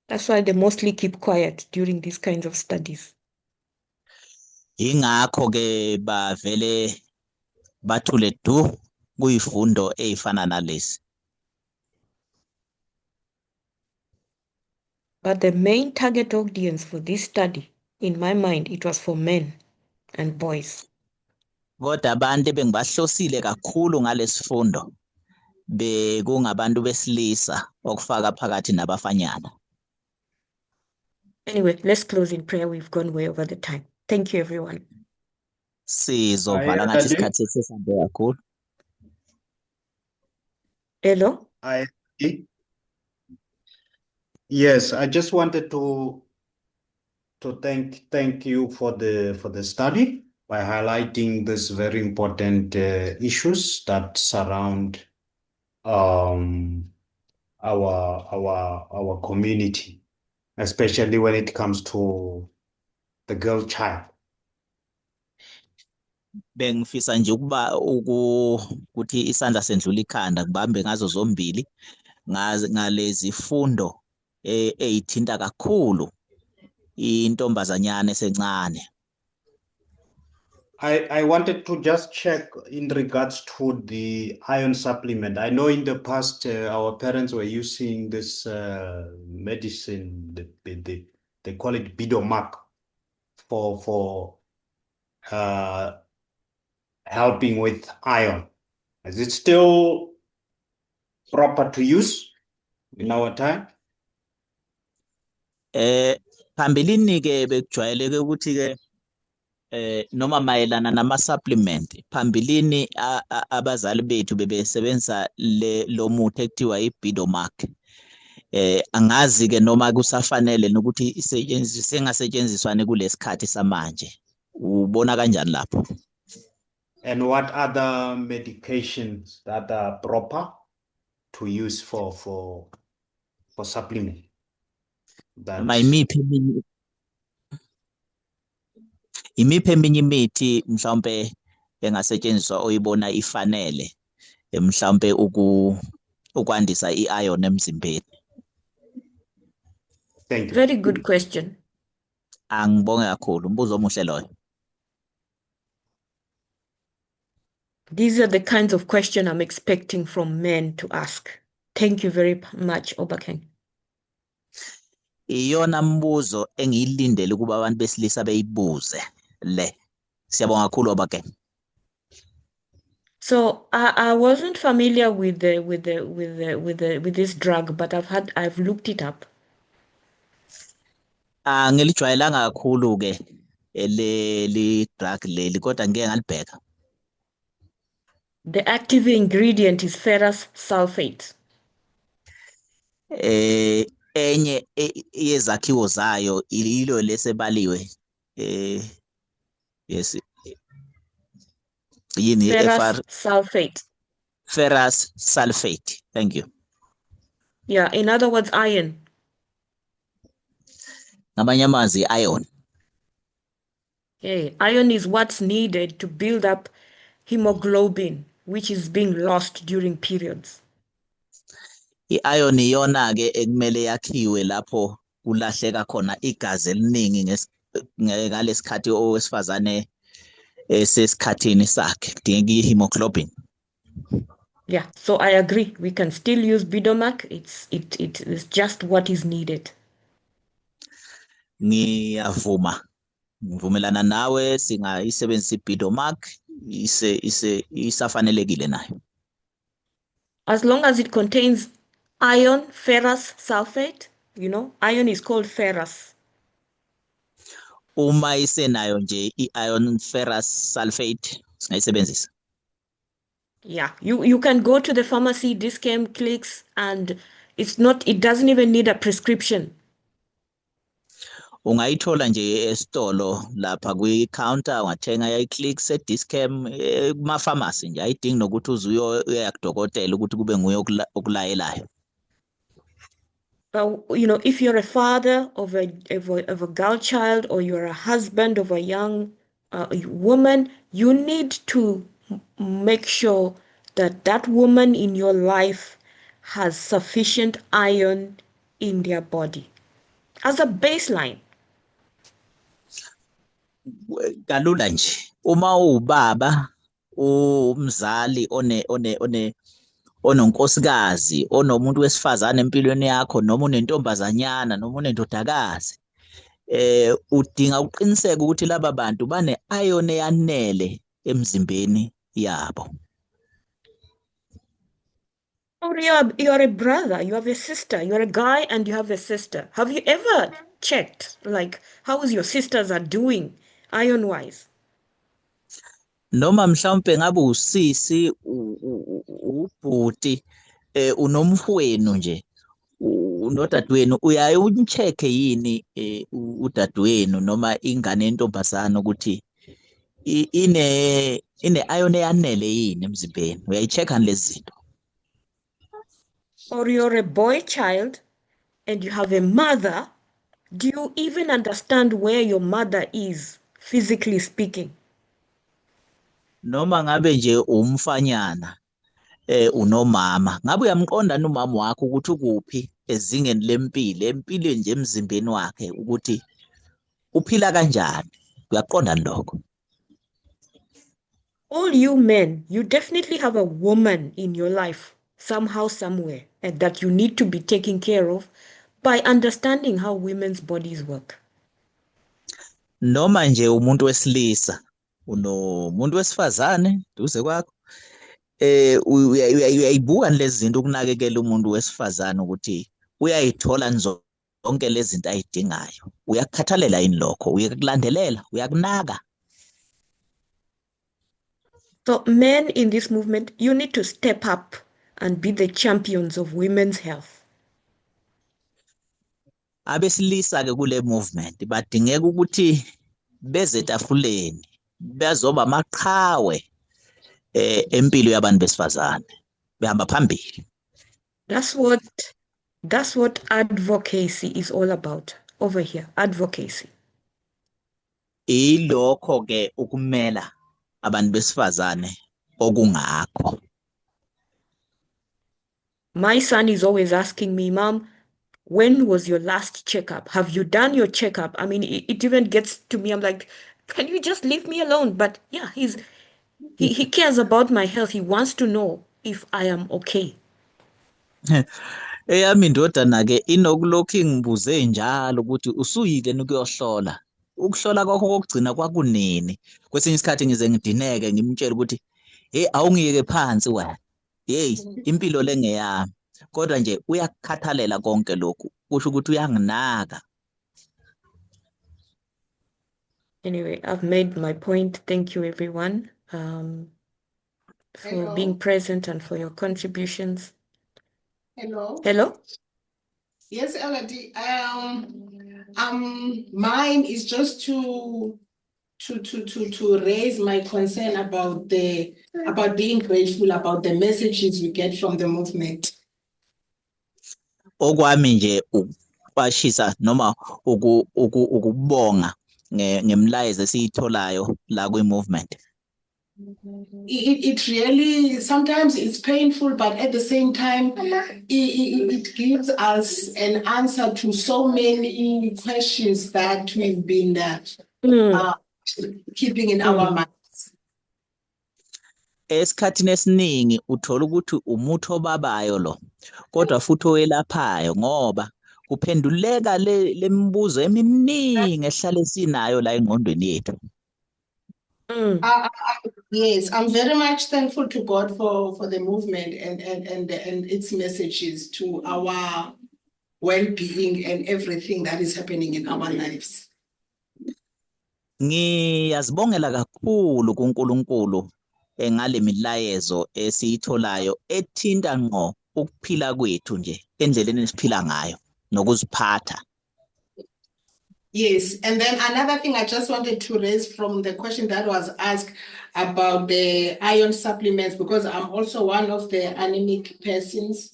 That's why they mostly keep quiet during these kinds of studies. Ingakho ke bavele bathule du kuyifundo ezifana nalezi. But the main target audience for this study, in my mind, it was for men and boys. Kodwa abantu bengibahlosile kakhulu ngalesifundo bekungabantu besilisa, okufaka phakathi nabafanyana. Anyway, let's close in prayer. We've gone way over the time. Thank you, everyone. Sizovala ngathi isikhathi sesihambe kakhulu. Hello? Yes, I just wanted to thank you for the study. by highlighting these very important issues that surround our community, especially when it comes to the girl child. Bengifisa nje ukuba ukuthi isandla sendlula ikhanda, ngibambe ngazo zombili ngalezi fundo eyithinta kakhulu intombazanyana esencane. I wanted to just check in regards to the iron supplement. I know in the past our parents were using this medicine, they call it Bidomac, for helping with iron. Is it still proper to use in our time? Phambilini ke bekujwayeleke ukuthi ke noma mayelana nama supplement, phambilini abazali bethu bebesebenzisa le lo muthi ekuthiwa iBidomac. Angazi ke noma kusafanele nokuthi isetshenziswe, sengasetshenziswa kulesikhathi samanje. Ubona kanjani lapho? And what other medications that are proper to use for supplement? That Noma imiphi eminye imithi mhlawumbe engasetshenziswa oyibona ifanele mhlawumbe ukwandisa i-iron emzimbeni? Thank you. Very good question. Angibonge kakhulu, umbuzo omuhle loyo. These are the kinds of questions I'm expecting from men to ask. Thank you very much, Obakeng. Iyona mbuzo engiyilindele ukuba abantu besilisa beyibuze le. Siyabonga kakhulu, Obakeng. So I wasn't familiar with the with the with the with the with this drug, but I've looked it up. Angelijwayelanga kakhulu ke leli drug leli, kodwa ngike ngalibheka. The active ingredient is ferrous sulfate. Enye yezakhiwo zayo ilo lesebaliwe, yes, yini? Ferrous FR sulfate. Ferrous sulfate, thank you. Yeah, in other words, iron. Ngamanye amazwi, iron. Okay, iron is what's needed to build up hemoglobin, which is being lost during periods. I-iron iyona ke ekumele yakhiwe lapho kulahleka khona igazi eliningi ngalesikhathi owesifazane esesikhathini sakhe, kudingeka i-hemoglobin. Yeah, so I agree. We can still use Bidomac. It is just what is needed. Ngiyavuma, ngivumelana nawe, singayisebenzisa iBidomac, ise isafanelekile nayo. As long as it contains iron, ferrous sulfate, iron is called ferrous. Uma isenayo nje i-iron ferrous sulfate, singayisebenzisa. Yeah, you can go to the pharmacy, Dis-Chem, Clicks, and it doesn't even need a prescription. Ungayithola nje esitolo lapha kwi-counter, ungathenga i-Clicks, e-Dis-Chem, kuma-pharmacy nje, ayidingi nokuthi uze uya kudokotela ukuthi kube nguye okulayelayo. But if you're a father of a girl child or you're a husband of a young woman, you need to make sure that that woman in your life has sufficient iron in their body as a baseline. Kalula nje, uma uwubaba, umzali one ononkosikazi, onomuntu wesifazane empilweni yakho, noma unentombazanyana noma unendodakazi, udinga ukuqiniseka ukuthi laba bantu bane iron eyanele emzimbeni yabo. Or you're a brother, you have a sister, you're a guy and you have a sister. Have you ever checked, like, how is your sisters are doing iron-wise? Noma mhlawumbe ngabe usisi, ubhuti, unomfowenu nje, unodadewenu, uyaye umcheck yini udadewenu noma ingane yentombazana ukuthi Ine iron eyanele yini emzimbeni? Uyayi-check-a lezi zinto? Or you're a boy child and you have a mother, do you even understand where your mother is, physically speaking? Noma ngabe nje umfanyana unomama, ngabe uyamqonda umama wakho ukuthi ukuphi ezingeni lempilo, empilweni nje emzimbeni wakhe, ukuthi uphila kanjani? Uyaqonda lokho? All you men, you definitely have a woman in your life somehow, somewhere, and that you need to be taking care of by understanding how women's bodies work. Noma nje umuntu wesilisa unomuntu wesifazane duze kwakho, uyayibuka lezi zinto ukunakekela umuntu wesifazane ukuthi uyayithola zonke lezi zinto ayidingayo. Uyakukhathalela yini lokho? Uyakulandelela? Uyakunaka? So men in this movement, you need to step up and be the champions of women's health. Abesilisa ke kule movement badingeka ukuthi beze etafuleni bezoba amaqhawe empilo yabantu besifazane, behamba phambili. That's what advocacy is all about over here, advocacy. Ilokho ke ukumela abantu besifazane okungakho. My son is always asking me, "Mom, when was your last checkup? Have you done your checkup?" I mean, it even gets to me. I'm like, "Can you just leave me alone?" But yeah, he cares about my health. He wants to know if I am okay. Eyami indodana ke inokulokhu ingibuze njalo ukuthi usuyile ukuyohlola. Ukuhlola kwakho kokugcina kwakunini? Kwesinye isikhathi ngize ngidineke ngimtshele ukuthi hey, awungiyeke phansi wena. Hey, impilo lengeyami. Kodwa nje uyakukhathalela konke lokhu. Kusho ukuthi uyanginaka. Anyway, I've made my point. Thank you, everyone, for Hello. Being present and for your contributions. Hello. Hello? Yes, Elodie. Mine is just to raise my concern about being grateful about the messages we get from the movement. Okwami nje ukuqwashisa noma ukubonga ngemlayezo esiyitholayo la kwi-movement. It really, sometimes it's painful, but at the same time, it gives us an answer to so many questions that we've been keeping in our minds. Esikhathini esiningi uthola ukuthi umuthi obabayo lo, kodwa futhi owelaphayo, ngoba kuphenduleka le lemibuzo eminingi ehlale sinayo la engqondweni yethu. Yes, I'm very much thankful to God for the movement and its messages to our well-being and everything that is happening in our lives. Ngiyazibongela kakhulu kuNkulunkulu ngale milayezo esiyitholayo ethinta ngqo ukuphila kwethu nje endleleni esiphila ngayo nokuziphatha. Yes, and then another thing I just wanted to raise from the question that was asked about the iron supplements, because I'm also one of the anemic persons.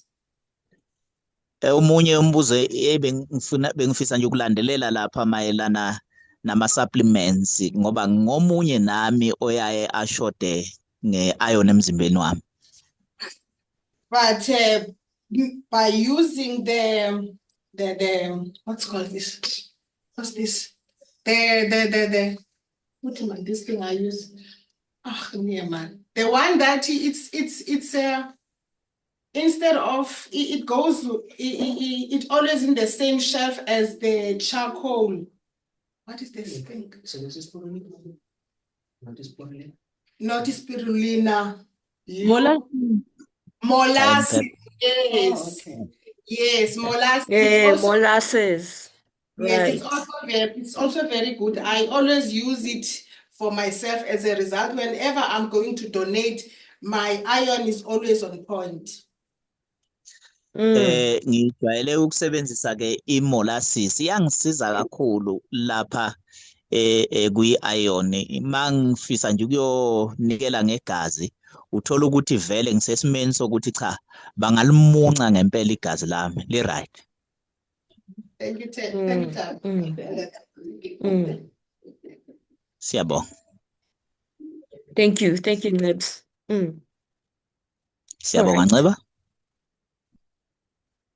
Omunye umbuzo ebengifuna bengifisa nje ukulandelela lapha mayelana nama supplements, ngoba ngomunye nami oyaye ashode nge-iron emzimbeni wami. But by using the what's called this? What's this? The what man, this thing I use? Ah, yeah, man. The one that it's instead of it, it goes it, it always in the same shelf as the charcoal. What is this thing? Not spirulina. Molasses. Yes. Oh, okay. Yes, molasses. Yeah, Also, molasses. yes, it's also very good. I always use it for myself. As a result, whenever I'm going to donate, my iron is always on point. Ngijwayele ukusebenzisa ke i-molasses, iyangisiza kakhulu lapha. Kuyi-iron mangifisa nje ukuyonikela ngegazi, uthola ukuthi vele ngisesimeni sokuthi cha, bangalimunca ngempela igazi lami li-right. Thank you, Ted. Thank you, Tab. Siyabonga. Thank you. Thank you, Nebs. Siyabonga. Alright. Nceba.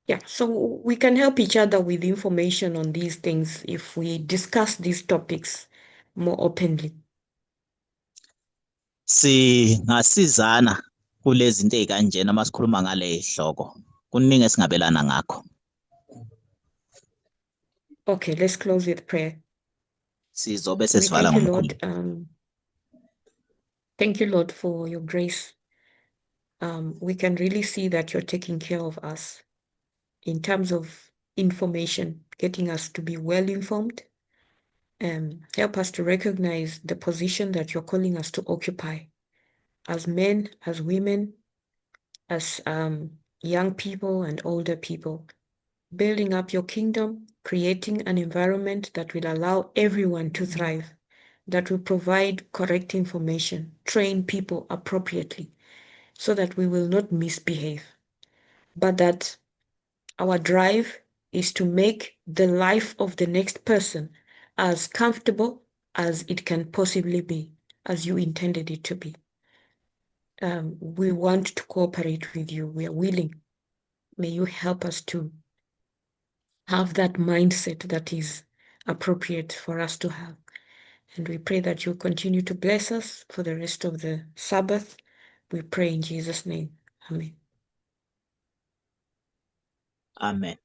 Yeah, so we can help each other with information on these things if we discuss these topics more openly. Singasizana kulezi zinto ey'kanjena masikhuluma ngale hloko, kuningi esingabelana ngakho. Okay, let's close with prayer. Sizobe We sesivala thank you, ngomkhuleko. Lord. Thank you, Lord, for your grace. We can really see that you're taking care of us in terms of information, getting us to be well informed. Help us to recognize the position that you're calling us to occupy as men, as women, as young people and older people, building up your kingdom, creating an environment that will allow everyone to thrive, that will provide correct information, train people appropriately, so that we will not misbehave, but that our drive is to make the life of the next person as comfortable as it can possibly be, as you intended it to be. We want to cooperate with you. We are willing. May you help us to have that mindset that is appropriate for us to have. And we pray that you continue to bless us for the rest of the Sabbath. We pray in Jesus' name. Amen. Amen.